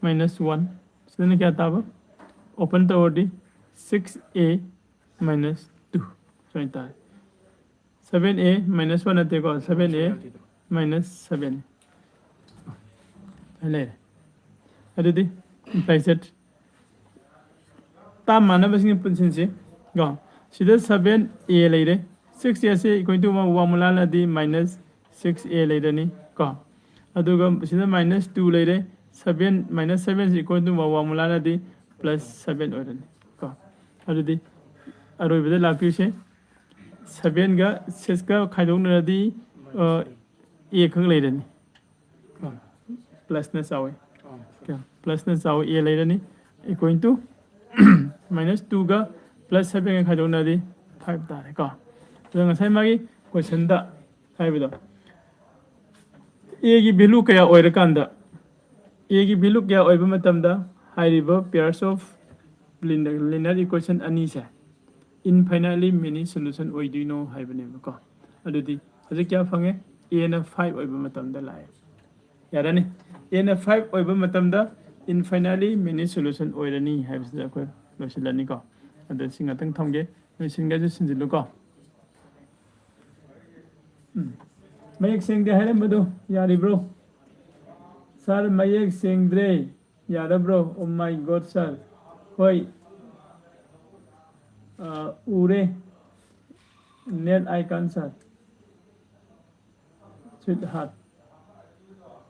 minus one, ꯁꯤꯗꯅ ꯀꯌꯥ ꯇꯥꯕ? Open ꯇꯧꯔꯗꯤ six a minus two ꯁꯨꯃꯥꯏꯅ ꯇꯥꯔꯦ꯫ Seven a minus one ꯅꯠꯇꯦꯀꯣ, seven a minus seven ꯂꯩꯔꯦ꯫ ꯑꯗꯨꯗꯤ apply state ꯇꯥ ꯃꯥꯟꯅꯕꯁꯤꯡ ꯄꯨꯟꯁꯤꯟꯁꯤ ꯀꯣ꯫ ꯁꯤꯗ seven a ꯂꯩꯔꯦ, six a ꯁꯤ equal to ꯋꯥꯡꯃ ꯂꯥꯜꯂꯗꯤ minus six a ꯂꯩꯔꯅꯤ ꯀꯣ꯫ ꯑꯗꯨꯒ ꯁꯤꯗ minus two ꯂꯩꯔꯦ, seven minus seven ꯁꯤ equal to ꯋꯥꯡꯃ ꯂꯥꯜꯂꯗꯤ plus seven ꯑꯣꯏꯔꯅꯤ ꯀꯣ꯫ ꯑꯗꯨꯗꯤ ꯑꯔꯣꯏꯕꯗ ꯂꯥꯛꯇꯣꯏꯁꯦ seven ꯒ six ꯀ ꯈꯥꯏꯗꯣꯛꯅꯔꯗꯤ ꯑ, a ꯈꯛ ꯂꯩꯔꯅꯤ꯫ Plus ꯅ ꯆꯥꯎꯋꯤ꯫ Okay, plus ꯅ ꯆꯥꯎꯋꯤ, a ꯂꯩꯔꯅꯤ꯫ Equal to minus two ꯒ plus seven ꯒ ꯈꯥꯏꯗꯣꯛꯅꯔꯗꯤ five ꯇꯥꯔꯦꯀꯣ꯫ ꯑꯗꯣ ꯉꯁꯥꯏ ꯃꯥꯒꯤ question ꯗ ꯍꯥꯏꯕꯗꯣ, a ꯒꯤ value ꯀꯌꯥ ꯑꯣꯏꯔꯀꯥꯟꯗ, a ꯒꯤ value ꯀꯌꯥ ꯑꯣꯏꯕ ꯃꯇꯝꯗ ꯍꯥꯏꯔꯤꯕ pairs of linear, linear equation ꯑꯅꯤꯁꯦ infinitely many solution ꯑꯣꯏꯗꯣꯏꯅꯣ ꯍꯥꯏꯕꯅꯦꯕꯀꯣ꯫ ꯑꯗꯨꯗꯤ ꯍꯧꯖꯤꯛ ꯀꯌꯥ ꯐꯪꯉꯦ? A ꯅ five ꯑꯣꯏꯕ ꯃꯇꯝꯗ ꯂꯥꯛꯑꯦ꯫ ꯌꯥꯔꯅꯤ? A ꯅ five ꯑꯣꯏꯕ ꯃꯇꯝꯗ infinitely many solution ꯑꯣꯏꯔꯅꯤ ꯍꯥꯏꯕꯁꯤꯗ ꯑꯩꯈꯣꯏ ꯂꯣꯏꯁꯤꯜꯂꯅꯤꯀꯣ꯫ ꯑꯗꯣ ꯁꯤ ꯉꯥꯛꯇꯪ ꯊꯝꯒꯦ, ꯅꯣꯏ ꯁꯤꯟꯒꯦꯁꯨ ꯁꯤꯟꯖꯤꯜꯂꯨꯀꯣ꯫ ꯎꯝ꯫ ꯃꯌꯦꯛ ꯁꯦꯡꯗꯦ ꯍꯥꯏꯔꯝꯕꯗꯣ ꯌꯥꯔꯤꯕ꯭ꯔꯣ? Sir, ꯃꯌꯦꯛ ꯁꯦꯡꯗ꯭ꯔꯦ꯫ ꯌꯥꯔꯕ꯭ꯔꯣ? Oh my God, sir. ꯍꯣꯏ꯫ ꯑ, ꯎꯔꯦ꯫ Net icon, sir. Sweetheart.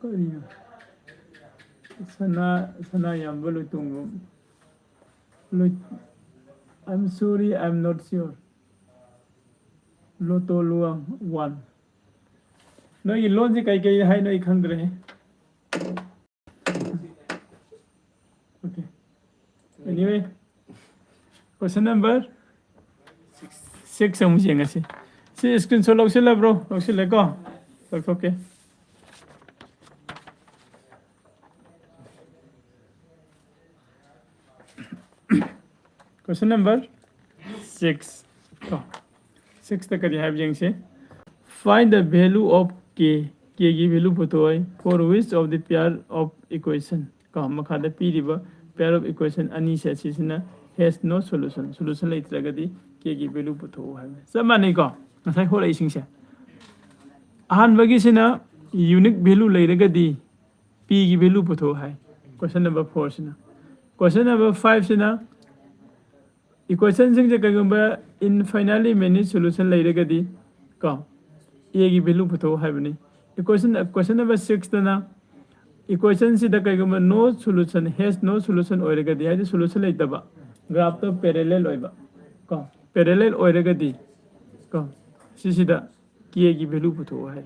ꯀꯔꯤꯅꯣ? ꯁꯅꯥ ꯁꯅꯥ ꯌꯥꯝꯕ ꯂꯣꯏꯇꯣꯡꯕꯝ꯫ ꯂꯣꯏ- I'm sorry, I'm not sure. ꯂꯣꯇꯣ ꯂꯨꯋꯥꯡ ꯋꯥꯟ꯫ ꯅꯣꯏꯒꯤ ꯂꯣꯟꯁꯦ ꯀꯩ ꯀꯩ ꯍꯥꯏꯅꯣ ꯑꯩ ꯈꯪꯗ꯭ꯔꯦ꯫ Okay. Anyway, question number six ꯑꯃꯨꯛ ꯌꯦꯡꯉꯁꯤ꯫ ꯁꯤ screenshot ꯂꯧꯁꯤꯜꯂꯕ꯭ꯔꯣ? ꯂꯧꯁꯤꯜꯂꯦꯀꯣ? ꯂꯧꯊꯣꯛꯀꯦ꯫ Question number six ꯀꯣ꯫ Sixꯇ ꯀꯔꯤ ꯍꯥꯏꯕ ꯌꯦꯡꯁꯤ? Find the value of k꯫ Kꯒꯤ value ꯄꯨꯊꯣꯛꯑꯣ꯫ For which of the pair of equation? ꯀꯣ, ꯃꯈꯥꯗ ꯄꯤꯔꯤꯕ pair of equation ꯑꯅꯤꯁꯦ ꯑꯁꯤꯁꯤꯅ has no solution꯫ Solution ꯂꯩꯇ꯭ꯔꯒꯗꯤ kꯒꯤ value ꯄꯨꯊꯣꯛꯑꯣ ꯍꯥꯏꯕꯅꯤ꯫ ꯆꯞ ꯃꯥꯟꯅꯩꯀꯣ? ꯉꯁꯥꯏ ꯍꯣꯠꯂꯛꯏꯁꯤꯡꯁꯦ꯫ ꯑꯍꯥꯟꯕꯒꯤꯁꯤꯅ unique value ꯂꯩꯔꯒꯗꯤ pꯒꯤ value ꯄꯨꯊꯣꯛꯑꯣ ꯍꯥꯏ꯫ Question number fourꯁꯤꯅ꯫ Question number fiveꯁꯤꯅ equationꯁꯤꯡꯁꯦ ꯀꯩꯒꯨꯝꯕ infinitely many solution ꯂꯩꯔꯒꯗꯤ ꯀꯣ, aꯒꯤ value ꯄꯨꯊꯣꯛꯑꯣ ꯍꯥꯏꯕꯅꯤ꯫ Equation, question number sixꯇꯅ equationꯁꯤꯗ ꯀꯩꯒꯨꯝꯕ no solution, has no solution ꯑꯣꯏꯔꯒꯗꯤ, ꯍꯥꯏꯗꯤ solution ꯂꯩꯇꯕ, graphꯇꯣ parallel ꯑꯣꯏꯕ ꯀꯣ, parallel ꯑꯣꯏꯔꯒꯗꯤ ꯀꯣ, ꯁꯤꯁꯤꯗ kꯒꯤ value ꯄꯨꯊꯣꯛꯑꯣ ꯍꯥꯏ꯫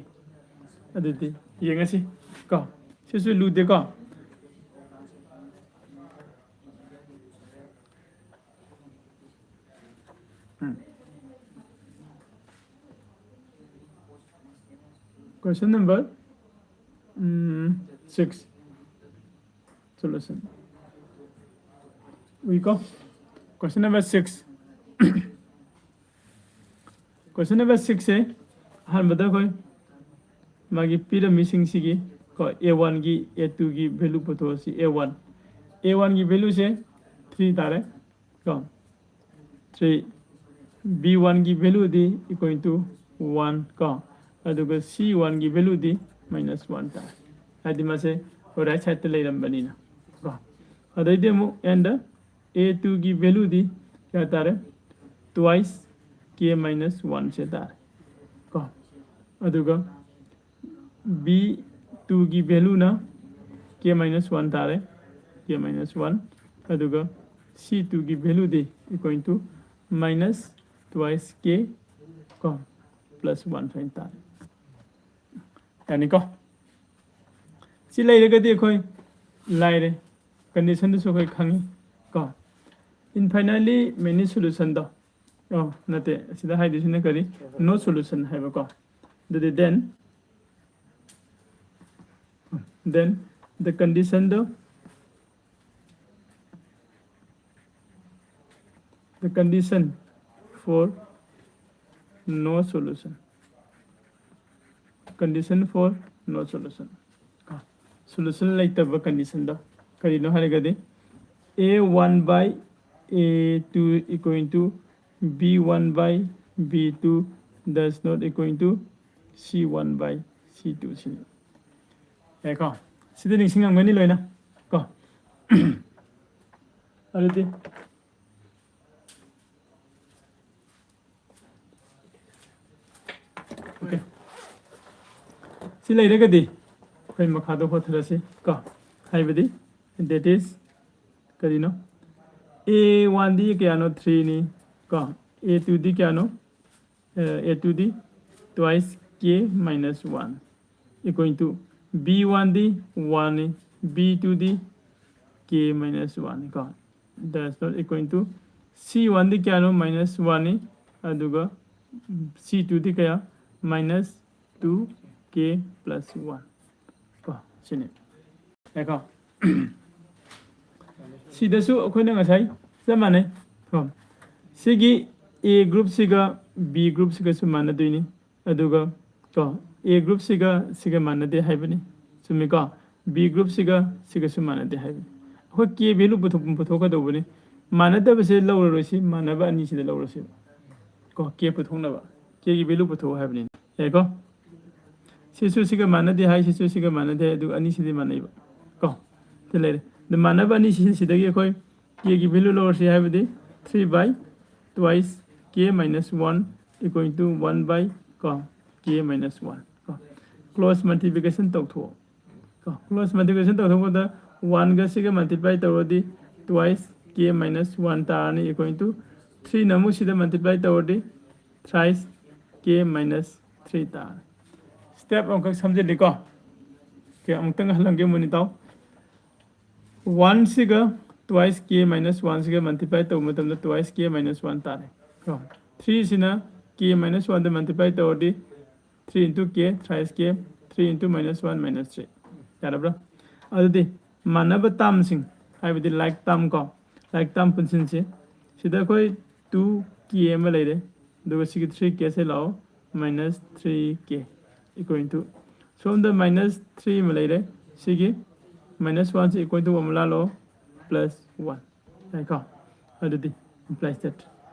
ꯑꯗꯨꯗꯤ ꯌꯦꯡꯉꯁꯤ ꯀꯣ, ꯁꯤꯁꯨ ꯂꯨꯗꯦꯀꯣ꯫ ꯎꯝ꯫ Question number, ꯎꯝ, six꯫ Solution. ꯎꯏꯀꯣ? Question number six꯫ Question number sixꯁꯦ ꯑꯍꯥꯟꯕꯗ ꯑꯩꯈꯣꯏ ꯃꯥꯒꯤ ꯄꯤꯔꯝꯃꯤꯁꯤꯡꯁꯤꯒꯤ ꯀꯣ, A oneꯒꯤ, A twoꯒꯤ value ꯄꯨꯊꯣꯛꯑꯁꯤ꯫ A one, A oneꯒꯤ valueꯁꯦ three ꯇꯥꯔꯦ ꯀꯣ꯫ Three, B oneꯒꯤ valueꯗꯤ equal to one ꯀꯣ, ꯑꯗꯨꯒ C oneꯒꯤ valueꯗꯤ minus one ꯇꯥꯔꯦ, ꯍꯥꯏꯗꯤ ꯃꯁꯦ right sideꯇ ꯂꯩꯔꯝꯕꯅꯤꯅ ꯀꯣ꯫ ꯑꯗꯩꯗꯤ ꯑꯃꯨꯛ and A twoꯒꯤ valueꯗꯤ ꯀꯌꯥ ꯇꯥꯔꯦ? Twice K minus oneꯁꯦ ꯇꯥꯔꯦ ꯀꯣ꯫ ꯑꯗꯨꯒ B twoꯒꯤ valueꯅ K minus one ꯇꯥꯔꯦ, K minus one, ꯑꯗꯨꯒ C two ꯒꯤ value D equal to minus twice K ꯀꯣ plus one ꯁꯨꯃꯥꯏꯅ ꯇꯥꯔꯦ꯫ ꯌꯥꯅꯤꯀꯣ? ꯁꯤ ꯂꯩꯔꯒꯗꯤ ꯑꯩꯈꯣꯏ ꯂꯥꯏꯔꯦ, condition ꯗꯨꯁꯨ ꯑꯩꯈꯣꯏ ꯈꯪꯉꯤ ꯀꯣ꯫ Infinitely many solution ꯗꯣ, ꯑꯣ ꯅꯠꯇꯦ, ꯑꯁꯤꯗ ꯍꯥꯏꯗꯣꯏꯁꯤꯅ ꯀꯔꯤ? No solution ꯍꯥꯏꯕꯀꯣ꯫ ꯑꯗꯨꯗꯤ then, then the condition ꯗꯣ, the condition for no solution, condition for no solution, solution ꯂꯩꯇꯕ condition ꯗꯣ ꯀꯔꯤꯅꯣ ꯍꯥꯏꯔꯒꯗꯤ, A one by A two equal to B one by B two does not equal to C one by C two ꯁꯤꯅꯤ꯫ ꯌꯥꯏꯀꯣ? ꯁꯤꯗꯤ ꯅꯤꯡꯁꯤꯡꯉꯝꯒꯅꯤ ꯂꯣꯏꯅ ꯀꯣ꯫ ꯑꯗꯨꯗꯤ okay, ꯁꯤ ꯂꯩꯔꯒꯗꯤ ꯑꯩꯈꯣꯏ ꯃꯈꯥꯗ ꯍꯣꯠꯊꯔꯁꯤ ꯀꯣ꯫ ꯍꯥꯏꯕꯗꯤ, that is, ꯀꯔꯤꯅꯣ? A one ꯗꯤ ꯀꯌꯥꯅꯣ? Three ꯅꯤ ꯀꯣ꯫ A two ꯗꯤ ꯀꯌꯥꯅꯣ? ꯑ, A two D twice K minus one equal to B one D one ꯅꯤ, B two ꯗꯤ K minus one ꯅꯤ ꯀꯣ꯫ That's not equal to C one ꯗꯤ ꯀꯌꯥꯅꯣ? Minus one ꯅꯤ꯫ ꯑꯗꯨꯒ C two ꯗꯤ ꯀꯌꯥ? Minus two K plus one ꯀꯣ꯫ ꯁꯤꯅꯤ꯫ ꯌꯥꯏꯀꯣ? ꯁꯤꯗꯁꯨ ꯑꯩꯈꯣꯏꯅ ꯉꯁꯥꯏ ꯆꯞ ꯃꯥꯟꯅꯩ ꯀꯣ꯫ ꯁꯤꯒꯤ A group ꯁꯤꯒ B group ꯁꯤꯒꯁꯨ ꯃꯥꯟꯅꯗꯣꯏꯅꯤ꯫ ꯑꯗꯨꯒ ꯀꯣ, A group ꯁꯤꯒ ꯁꯤꯒ ꯃꯥꯟꯅꯗꯦ ꯍꯥꯏꯕꯅꯤ꯫ ꯆꯨꯝꯃꯤꯀꯣ? B group ꯁꯤꯒ ꯁꯤꯒꯁꯨ ꯃꯥꯟꯅꯗꯦ ꯍꯥꯏꯕꯅꯤ꯫ ꯑꯩꯈꯣꯏ K value ꯄꯨꯊꯣꯛ-, ꯄꯨꯊꯣꯛꯀꯗꯧꯕꯅꯤ꯫ ꯃꯥꯟꯅꯗꯕꯁꯦ ꯂꯧꯔꯔꯣꯏꯁꯤ, ꯃꯥꯟꯅꯕ ꯑꯅꯤꯁꯤꯗ ꯂꯧꯔꯁꯤ ꯀꯣ꯫ K ꯄꯨꯊꯣꯛꯅꯕ, K ꯒꯤ value ꯄꯨꯊꯣꯛꯑꯣ ꯍꯥꯏꯕꯅꯤ꯫ ꯌꯥꯏꯀꯣ? ꯁꯤꯁꯨ ꯁꯤꯒ ꯃꯥꯟꯅꯗꯦ ꯍꯥꯏ, ꯁꯤꯁꯨ ꯁꯤꯒ ꯃꯥꯟꯅꯗꯦ ꯍꯥꯏ, ꯑꯗꯨꯒ ꯑꯅꯤꯁꯤꯗꯤ ꯃꯥꯟꯅꯩꯕ ꯀꯣ꯫ ꯁꯤ ꯂꯩꯔꯦ꯫ ꯑꯗꯨ ꯃꯥꯟꯅꯕ ꯑꯅꯤꯁꯤ, ꯁꯤꯗꯒꯤ ꯑꯩꯈꯣꯏ K ꯒꯤ value ꯂꯧꯔꯁꯤ, ꯍꯥꯏꯕꯗꯤ three by twice K minus one equal to one by ꯀꯣ, K minus one ꯀꯣ꯫ Cross multiplication ꯇꯧꯊꯣꯛꯑꯣ꯫ ꯀ꯭ꯔꯣꯁ ꯃꯜꯇꯤꯄ꯭ꯂꯤꯀꯦꯁꯟ ꯇꯧꯊꯣꯛꯄꯗ ꯋꯥꯟꯒ ꯁꯤꯒ ꯃꯜꯇꯤꯄ꯭ꯂꯥꯏ ꯇꯧꯔꯗꯤ twice k minus one ꯇꯥꯔꯅꯤ, equal to ꯊ꯭ꯔꯤꯅ ꯑꯃꯨꯛ ꯁꯤꯗ ꯃꯜꯇꯤꯄ꯭ꯂꯥꯏ ꯇꯧꯔꯗꯤ thrice k minus three ꯇꯥꯔꯅꯤ꯫ ꯁ꯭ꯇꯦꯞ ꯑꯃꯈꯛ ꯁꯝꯖꯤꯜꯂꯤꯀꯣ꯫ ꯑꯣꯀꯦ, ꯑꯃꯨꯛꯇꯪ ꯍꯜꯂꯝꯒꯦ ꯃꯣꯅꯤꯇꯥꯎ꯫ ꯋꯥꯟꯁꯤꯒ twice k minus ꯋꯥꯟꯁꯤꯒ ꯃꯜꯇꯤꯄ꯭ꯂꯥꯏ ꯇꯧꯕ ꯃꯇꯝꯗ twice k minus one ꯇꯥꯔꯦ ꯀꯣ꯫ ꯊ꯭ꯔꯤꯁꯤꯅ k minus ꯋꯥꯟꯗ ꯃꯜꯇꯤꯄ꯭ꯂꯥꯏ ꯇꯧꯔꯗꯤ three into k, thrice k, three into minus one minus three꯫ ꯌꯥꯔꯕ꯭ꯔꯥ? ꯑꯗꯨꯗꯤ ꯃꯥꯟꯅꯕ ꯇꯥꯝꯁꯤꯡ, ꯍꯥꯏꯕꯗꯤ ꯂꯥꯏꯛ ꯇꯥꯝ ꯀꯣ, ꯂꯥꯏꯛ ꯇꯥꯝ ꯄꯨꯟꯁꯤꯟꯁꯤ꯫ ꯁꯤꯗ ꯑꯩꯈꯣꯏ ꯇꯨ ꯀꯦ ꯑꯃ ꯂꯩꯔꯦ, ꯑꯗꯨꯒ ꯁꯤꯒꯤ ꯊ꯭ꯔꯤ ꯀꯦꯁꯦ ꯂꯥꯛꯑꯣ, minus three k equal to, ꯁꯣꯝꯗ ꯃꯥꯏꯅꯁ ꯊ꯭ꯔꯤ ꯑꯃ ꯂꯩꯔꯦ, ꯁꯤꯒꯤ ꯃꯥꯏꯅꯁ ꯋꯥꯟꯁꯤ equal to ꯑꯃ ꯂꯥꯜꯂꯣ, ꯄ꯭ꯂꯁ ꯋꯥꯟ꯫ ꯌꯥꯏꯀꯣ? ꯑꯗꯨꯗꯤ implies that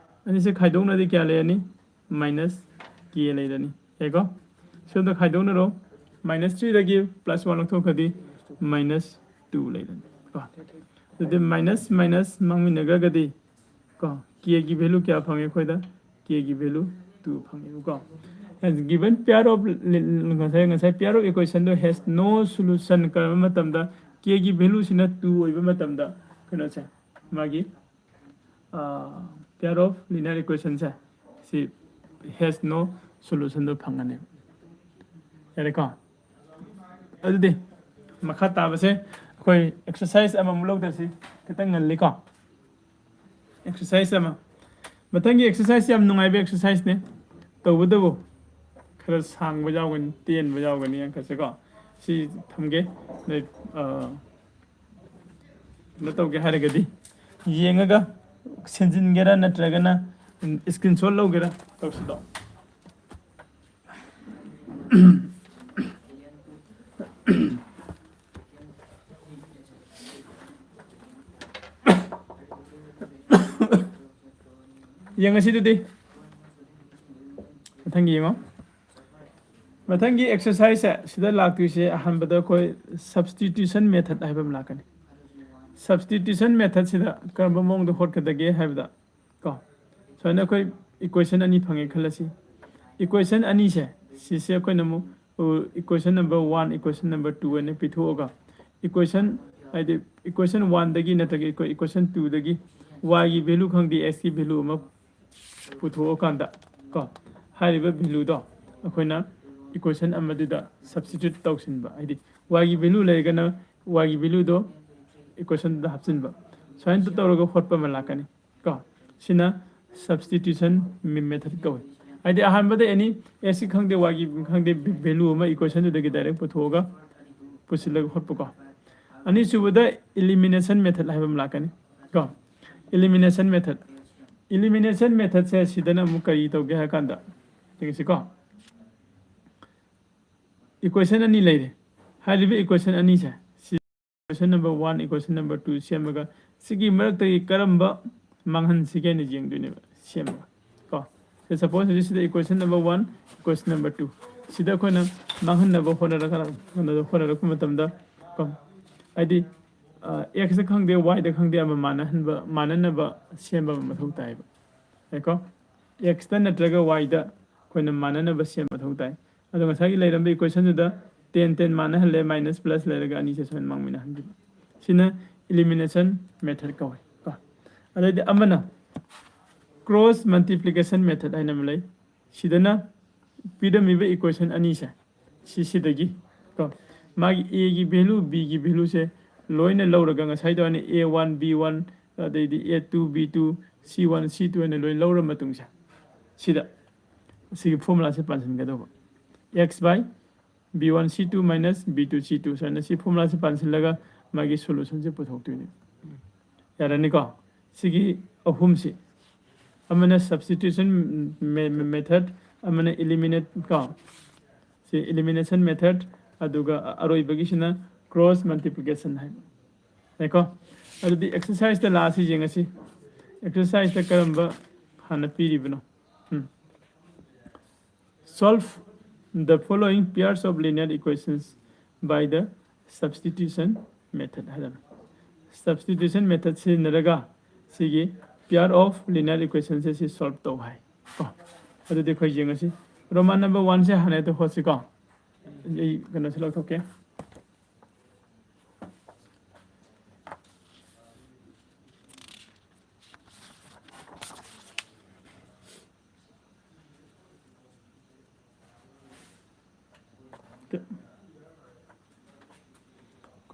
ꯑꯅꯤꯁꯦ ꯈꯥꯏꯗꯣꯛꯅꯗꯤ ꯀꯌꯥ ꯂꯩꯔꯅꯤ? ꯃꯥꯏꯅꯁ ꯀꯦ ꯂꯩꯔꯅꯤ꯫ ꯌꯥꯏꯀꯣ? ꯁꯣꯝꯗ ꯈꯥꯏꯗꯣꯛꯅꯔꯣ꯫ ꯃꯥꯏꯅꯁ ꯊ꯭ꯔꯤꯗꯒꯤ ꯄ꯭ꯂꯁ ꯋꯥꯟ ꯂꯧꯊꯣꯛꯈ꯭ꯔꯗꯤ ꯃꯥꯏꯅꯁ ꯇꯨ ꯂꯩꯔꯅꯤ ꯀꯣ꯫ ꯑꯗꯨꯗꯤ ꯃꯥꯏꯅꯁ ꯃꯥꯏꯅꯁ ꯃꯥꯡꯃꯤꯟꯅꯈ꯭ꯔꯒꯗꯤ ꯀꯣ, ꯀꯦꯒꯤ ꯚꯦꯂꯨ ꯀꯌꯥ ꯐꯪꯉꯦ ꯑꯩꯈꯣꯏꯗ? ꯀꯦꯒꯤ ꯚꯦꯂꯨ ꯇꯨ ꯐꯪꯉꯦꯕꯀꯣ꯫ And given pair of li-, ꯉꯁꯥꯏ, ꯉꯁꯥꯏ pair of equation ꯗꯣ has no solution ꯀꯔꯝꯕ ꯃꯇꯝꯗ? ꯀꯦꯒꯤ ꯚꯦꯂꯨꯁꯤꯅ ꯇꯨ ꯑꯣꯏꯕ ꯃꯇꯝꯗ ꯀꯩꯅꯣꯁꯦ, ꯃꯥꯒꯤ pair of linear equation ꯁꯦ ꯁꯤ has no solution ꯗꯣ ꯐꯪꯒꯅꯦꯕ꯫ ꯌꯥꯔꯦꯀꯣ? ꯑꯗꯨꯗꯤ ꯃꯈꯥ ꯇꯥꯕꯁꯦ ꯑꯩꯈꯣꯏ ꯑꯦꯛꯁꯔꯁꯥꯏꯁ ꯑꯃꯃꯨꯛ ꯂꯧꯗ꯭ꯔꯁꯤ, ꯈꯤꯇꯪ ꯉꯜꯂꯤꯀꯣ꯫ ꯑꯦꯛꯁꯔꯁꯥꯏꯁ ꯑꯃ, ꯃꯊꯪꯒꯤ ꯑꯦꯛꯁꯔꯁꯥꯏꯁ ꯌꯥꯝ ꯅꯨꯡꯉꯥꯏꯕ ꯑꯦꯛꯁꯔꯁꯥꯏꯁꯅꯦ, ꯇꯧꯕꯇꯕꯨ ꯈꯔ ꯁꯥꯡꯕ ꯌꯥꯎꯒꯅꯤ, ꯇꯦꯟꯕ ꯌꯥꯎꯒꯅꯤ ꯑꯪꯀꯁꯦꯀꯣ꯫ ꯁꯤ ꯊꯝꯒꯦ꯫ ꯅꯣꯏ, ꯑ, ꯀꯩꯅꯣ ꯇꯧꯒꯦ ꯍꯥꯏꯔꯒꯗꯤ ꯌꯦꯡꯉꯒ ꯁꯤꯟꯖꯤꯟꯒꯦꯔꯥ ꯅꯠꯇ꯭ꯔꯒꯅ screenshot ꯂꯧꯒꯦꯔꯥ ꯇꯧꯁꯤꯗꯣ꯫ ꯌꯦꯡꯉꯁꯤ ꯑꯗꯨꯗꯤ꯫ ꯃꯊꯪꯒꯤ ꯌꯦꯡꯉꯣ꯫ ꯃꯊꯪꯒꯤ ꯑꯦꯛꯁꯔꯁꯥꯏꯁꯁꯦ ꯁꯤꯗ ꯂꯥꯛꯇꯣꯏꯁꯦ, ꯑꯍꯥꯟꯕꯗ ꯑꯩꯈꯣꯏ substitution method ꯍꯥꯏꯕ ꯑꯃ ꯂꯥꯛꯀꯅꯤ꯫ Substitution method ꯁꯤꯗ ꯀꯔꯝꯕ ꯃꯑꯣꯡꯗ ꯍꯣꯠꯀꯗꯒꯦ ꯍꯥꯏꯕꯗ ꯀꯣ, ꯁꯨꯃꯥꯏꯅ ꯑꯩꯈꯣꯏ equation ꯑꯅꯤ ꯐꯪꯉꯦ ꯈꯜꯂꯁꯤ꯫ Equation ꯑꯅꯤꯁꯦ, ꯁꯤꯁꯦ ꯑꯩꯈꯣꯏꯅ ꯑꯃꯨꯛ equation number one, equation number two ꯑꯅ ꯄꯤꯊꯣꯛꯑꯒ equation ꯍꯥꯏꯗꯤ equation one ꯗꯒꯤ ꯅꯠꯇ꯭ꯔꯒ equation two ꯗꯒꯤ y ꯒꯤ value ꯈꯪꯗꯦ x ꯀꯤ value ꯑꯃ ꯄꯨꯊꯣꯛꯑꯀꯥꯟꯗ ꯀꯣ ꯍꯥꯏꯔꯤꯕ value ꯗꯣ ꯑꯩꯈꯣꯏꯅ equation ꯑꯃꯗꯨꯗ substitute ꯇꯧꯁꯤꯟꯕ ꯍꯥꯏꯗꯤ y ꯒꯤ value ꯂꯩꯔꯒꯅ y ꯒꯤ value ꯗꯣ equation ꯗ ꯍꯥꯞꯆꯤꯟꯕ ꯁꯨꯃꯥꯏꯅ ꯇꯧꯔꯒ ꯍꯣꯠꯄ ꯑꯃ ꯂꯥꯛꯀꯅꯤ ꯀꯣ ꯁꯤꯅ substitution method ꯀꯧꯏ ꯍꯥꯏꯗꯤ ꯑꯍꯥꯟꯕꯗ any x ꯀꯤ ꯈꯪꯗꯦ y ꯒꯤ ꯈꯪꯗꯦ value ꯑꯃ equation ꯗꯨꯗꯒꯤ direct ꯄꯨꯊꯣꯛꯑꯒ ꯄꯨꯁꯤꯜꯂꯒ ꯍꯣꯠꯄꯀꯣ ꯑꯅꯤꯁꯨꯕꯗ elimination method ꯍꯥꯏꯕ ꯑꯃ ꯂꯥꯛꯀꯅꯤ ꯀꯣ elimination method elimination method ꯁꯦ ꯁꯤꯗꯅ ꯑꯃꯨꯛ ꯀꯔꯤ ꯇꯧꯒꯦ ꯍꯥꯏ ꯀꯥꯟꯗ ꯌꯦꯡꯁꯤꯀꯣ equation ꯑꯅꯤ ꯂꯩꯔꯦ ꯍꯥꯏꯔꯤꯕ equation ꯑꯅꯤꯁꯦ equation number one equation number two ꯁꯦꯝꯃꯒ ꯁꯤꯒꯤ ꯃꯔꯛꯇꯒꯤ ꯀꯔꯝꯕ ꯃꯥꯡꯍꯟꯁꯤꯒꯦ ꯍꯥꯏꯅ ꯌꯦꯡꯗꯣꯏꯅꯦꯕ ꯁꯦꯝꯃꯒ ꯀꯣ suppose ꯍꯧꯖꯤꯛ ꯁꯤꯗ equation number one equation number two ꯁꯤꯗ ꯑꯩꯈꯣꯏꯅ ꯃꯥꯡꯍꯟꯅꯕ ꯍꯣꯠꯅꯔꯛꯄ ꯃꯇꯝꯗ ꯀꯣ ꯍꯥꯏꯗꯤ x ꯗ ꯈꯪꯗꯦ y ꯗ ꯈꯪꯗꯦ ꯑꯃ ꯃꯥꯟꯅꯍꯟꯕ ꯃꯥꯟꯅꯅꯕ ꯁꯦꯝꯕ ꯑꯃ ꯃꯊꯧ ꯇꯥꯏꯌꯦꯕ ꯌꯥꯏꯀꯣ x ꯇ ꯅꯠꯇ꯭ꯔꯒ y ꯗ ꯑꯩꯈꯣꯏꯅ ꯃꯥꯟꯅꯅꯕ ꯁꯦꯝꯕ ꯃꯊꯧ ꯇꯥꯏ ꯑꯗꯣ ꯉꯁꯥꯏꯒꯤ ꯂꯩꯔꯝꯕ equation ꯗꯨꯗ ten ten ꯃꯥꯟꯅꯍꯜꯂꯦ minus plus ꯂꯩꯔꯒ ꯑꯅꯤꯁꯦ ꯁꯨꯃꯥꯏꯅ ꯃꯥꯡꯃꯤꯟꯅꯍꯟꯈꯤꯕ ꯁꯤꯅ elimination method ꯀꯧꯏ ꯀꯣ ꯑꯗꯩꯗꯤ ꯑꯃꯅ cross multiplication method ꯍꯥꯏꯅ ꯑꯃ ꯂꯩ ꯁꯤꯗꯅ ꯄꯤꯔꯝꯃꯤꯕ equation ꯑꯅꯤꯁꯦ ꯁꯤꯁꯤꯗꯒꯤ ꯀꯣ ꯃꯥꯒꯤ a ꯒꯤ value b ꯒꯤ value ꯁꯦ ꯂꯣꯏꯅ ꯂꯧꯔꯒ ꯉꯁꯥꯏꯗꯣ ꯑꯩꯅ a one b one ꯑꯗꯩꯗꯤ a two b two c one c two ꯍꯥꯏꯅ ꯂꯣꯏ ꯂꯧꯔ ꯃꯇꯨꯡꯁꯦ ꯁꯤꯗ ꯁꯤꯒꯤ formula say ꯄꯥꯟꯁꯤꯟꯒꯗꯧꯕ x by b one c two minus b two c two ꯁꯨꯃꯥꯏꯅ ꯁꯤ formula ꯁꯦ ꯄꯥꯟꯁꯤꯜꯂꯒ ꯃꯥꯒꯤ solution ꯁꯦ ꯄꯨꯊꯣꯛꯇꯣꯏꯅꯦ ꯌꯥꯔꯅꯤꯀꯣ ꯁꯤꯒꯤ ꯑꯍꯨꯝꯁꯤ ꯑꯃꯅ substitution method ꯑꯃꯅ eliminate ꯀꯣ ꯁꯤ elimination method ꯑꯗꯨꯒ ꯑꯔꯣꯏꯕꯒꯤꯁꯤꯅ cross multiplication ꯍꯥꯏꯕ ꯌꯥꯏꯀꯣ ꯑꯗꯨꯗꯤ exercise ꯇ ꯂꯥꯛꯑꯁꯤ ꯌꯦꯡꯉꯁꯤ exercise ꯇ ꯀꯔꯝꯕ ꯍꯥꯟꯅ ꯄꯤꯔꯤꯕꯅꯣ ꯎꯝ solve the following pairs of linear equations by the substitution method ꯍꯥꯏꯗꯅ substitution method ꯁꯤꯖꯤꯟꯅꯔꯒ ꯁꯤꯒꯤ pair of linear equation ꯁꯦ ꯁꯤ solve ꯇꯧ ꯍꯥꯏ ꯀꯣ ꯑꯗꯨꯗꯤ ꯑꯩꯈꯣꯏ ꯌꯦꯡꯉꯁꯤ Roman number one ꯁꯦ ꯍꯥꯟꯅ ꯍꯦꯛꯇ ꯍꯣꯠꯁꯤꯀꯣ ꯑꯩ ꯀꯩꯅꯣꯁꯦ ꯂꯧꯊꯣꯛꯀꯦ꯫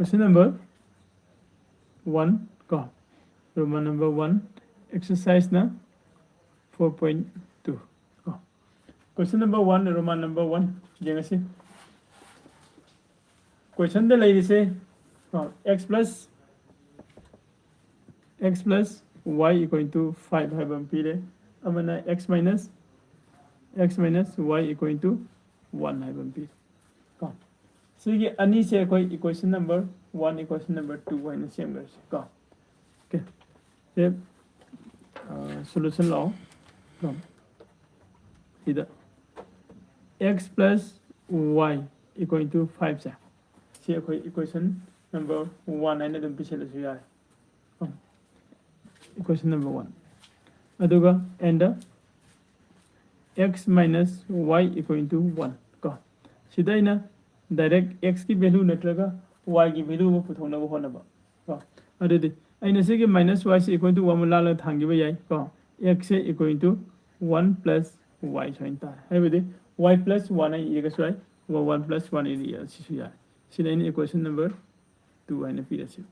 Question number one ꯀꯣ, Roman number one, exercise ꯅ four point two ꯀꯣ꯫ Question number one, Roman number one ꯌꯦꯡꯉꯁꯤ꯫ Question ꯗ ꯂꯩꯔꯤꯁꯦ, ꯑ, x plus, x plus y equal to five ꯍꯥꯏꯕ ꯑꯃ ꯄꯤꯔꯦ, ꯑꯃꯅ x minus, x minus y equal to one ꯍꯥꯏꯕ ꯑꯃ ꯄꯤꯔꯦ ꯀꯣ꯫ ꯁꯤꯒꯤ ꯑꯅꯤꯁꯦ ꯑꯩꯈꯣꯏ equation number one, equation number two ꯍꯥꯏꯅ ꯁꯦꯝꯈ꯭ꯔꯁꯤ ꯀꯣ꯫ Okay, ꯁꯦ, ꯑ, solution ꯂꯥꯛꯑꯣ꯫ ꯀꯣ꯫ ꯁꯤꯗ x plus y equal to five ꯁꯦ, ꯁꯤ ꯑꯩꯈꯣꯏ equation number one ꯍꯥꯏꯅ ꯑꯗꯨꯝ ꯄꯤꯁꯤꯜꯂꯁꯨ ꯌꯥꯔꯦ꯫ Equation number one꯫ ꯑꯗꯨꯒ and x minus y equal to one ꯀꯣ꯫ ꯁꯤꯗ ꯑꯩꯅ direct x ꯀꯤ value ꯅꯠꯇ꯭ꯔꯒ y ꯒꯤ value ꯑꯃ ꯄꯨꯊꯣꯛꯅꯕ ꯍꯣꯠꯅꯕ ꯀꯣ꯫ ꯑꯗꯨꯗꯤ ꯑꯩꯅ ꯁꯤꯒꯤ minus y ꯁꯤ equal to one ꯑꯃ ꯂꯥꯜꯂꯒ ꯊꯥꯡꯈꯤꯕ ꯌꯥꯏ ꯀꯣ꯫ X say equal to one plus y ꯁꯨꯃꯥꯏꯅ ꯇꯥꯔꯦ꯫ ꯍꯥꯏꯕꯗꯤ y plus one ꯑꯩ ꯏꯔꯒꯁꯨ ꯌꯥꯏ, one plus one ꯏꯔꯒꯁꯨ ꯌꯥꯏ꯫ ꯁꯤꯅ ꯑꯩꯅ equation number two ꯍꯥꯏꯅ ꯄꯤꯔꯁꯤ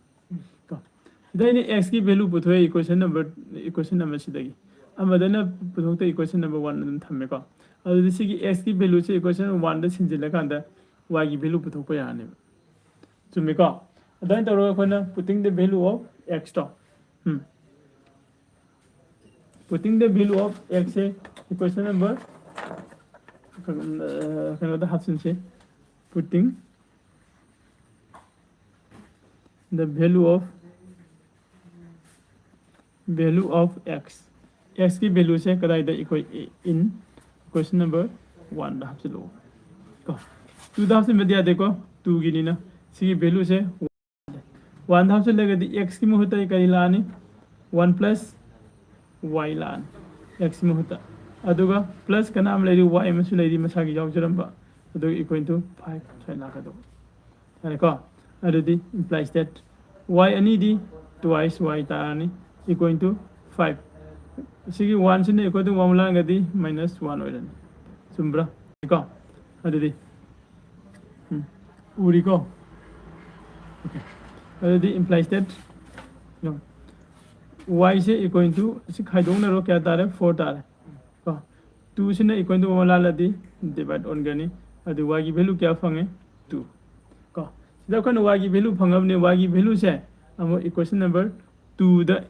ꯀꯣ꯫ ꯁꯤꯗ ꯑꯩꯅ x ꯀꯤ value ꯄꯨꯊꯣꯛꯑꯦ equation number, equation number ꯁꯤꯗꯒꯤ꯫ ꯑꯃꯗꯅ ꯄꯨꯊꯣꯛꯇ equation number one ꯑꯗꯨꯝ ꯊꯝꯃꯦꯀꯣ꯫ ꯑꯗꯨꯗꯤ ꯁꯤꯒꯤ x ꯀꯤ value ꯁꯦ equation one ꯗ ꯁꯤꯟꯖꯤꯜꯂꯀꯥꯟꯗ y ꯒꯤ value ꯄꯨꯊꯣꯛꯄ ꯌꯥꯔꯅꯦꯕ꯫ ꯆꯨꯝꯃꯤꯀꯣ? ꯑꯗꯨꯃꯥꯏꯅ ꯇꯧꯔꯒ ꯑꯩꯈꯣꯏꯅ putting the value of x to, um, putting the value of x say equation number, ꯑ, ꯀꯩꯅꯣꯗ ꯍꯥꯞꯆꯤꯟꯁꯤ꯫ Putting the value of, value of x, x ꯀꯤ value ꯁꯦ ꯀꯗꯥꯏꯗ? ꯑꯩꯈꯣꯏ in equation number one ꯗ ꯍꯥꯞꯆꯤꯜꯂꯛꯑꯣ ꯀꯣ꯫ Two ꯗ ꯍꯥꯞꯆꯤꯟꯕꯗꯤ ꯌꯥꯗꯦꯀꯣ, two ꯒꯤꯅꯤꯅ꯫ ꯁꯤꯒꯤ value ꯁꯦ one ꯗ ꯍꯥꯞꯆꯤꯜꯂꯒꯗꯤ x ꯀꯤ ꯃꯍꯨꯠꯇ ꯑꯩ ꯀꯔꯤ ꯂꯥꯛꯑꯅꯤ? One plus y ꯂꯥꯛꯑꯅꯤ x ꯀꯤ ꯃꯍꯨꯠꯇ꯫ ꯑꯗꯨꯒ plus ꯀꯅꯥ ꯑꯃ ꯂꯩꯔꯤ? Y ꯑꯃꯁꯨ ꯂꯩꯔꯤ, ꯃꯁꯥꯒꯤ ꯌꯥꯎꯖꯔꯝꯕ꯫ ꯑꯗꯨ equal to five ꯁꯨꯃꯥꯏꯅ ꯂꯥꯛꯀꯗꯧꯕ꯫ ꯌꯥꯔꯦꯀꯣ? ꯑꯗꯨꯗꯤ implies that y ꯑꯅꯤꯗꯤ twice y ꯇꯥꯔꯅꯤ, equal to five꯫ ꯁꯤꯒꯤ one ꯁꯤꯅ equal to one ꯂꯥꯛꯑꯒꯗꯤ minus one ꯑꯣꯏꯔꯅꯤ꯫ ꯆꯨꯝꯕ꯭ꯔꯥ? ꯀꯣ? ꯑꯗꯨꯗꯤ, ꯎꯝ, ꯎꯔꯤꯀꯣ? Okay꯫ ꯑꯗꯨꯗꯤ implies that, ꯌꯦꯡꯉꯣ, y ꯁꯦ equal to, ꯁꯤ ꯈꯥꯏꯗꯣꯛꯅꯔꯣ, ꯀꯌꯥ ꯇꯥꯔꯦ? Four ꯇꯥꯔꯦ꯫ ꯀꯣ? Two ꯁꯤꯅ equal to one ꯂꯥꯜꯂꯗꯤ divide ꯑꯣꯟꯒꯅꯤ꯫ ꯑꯗꯨ y ꯒꯤ value ꯀꯌꯥ ꯐꯪꯉꯦ? Two꯫ ꯀꯣ? ꯁꯤꯗ ꯑꯩꯈꯣꯏꯅ y ꯒꯤ value ꯐꯪꯉꯕꯅꯤ, y ꯒꯤ value ꯁꯦ ꯑꯃꯨꯛ equation number two ꯗ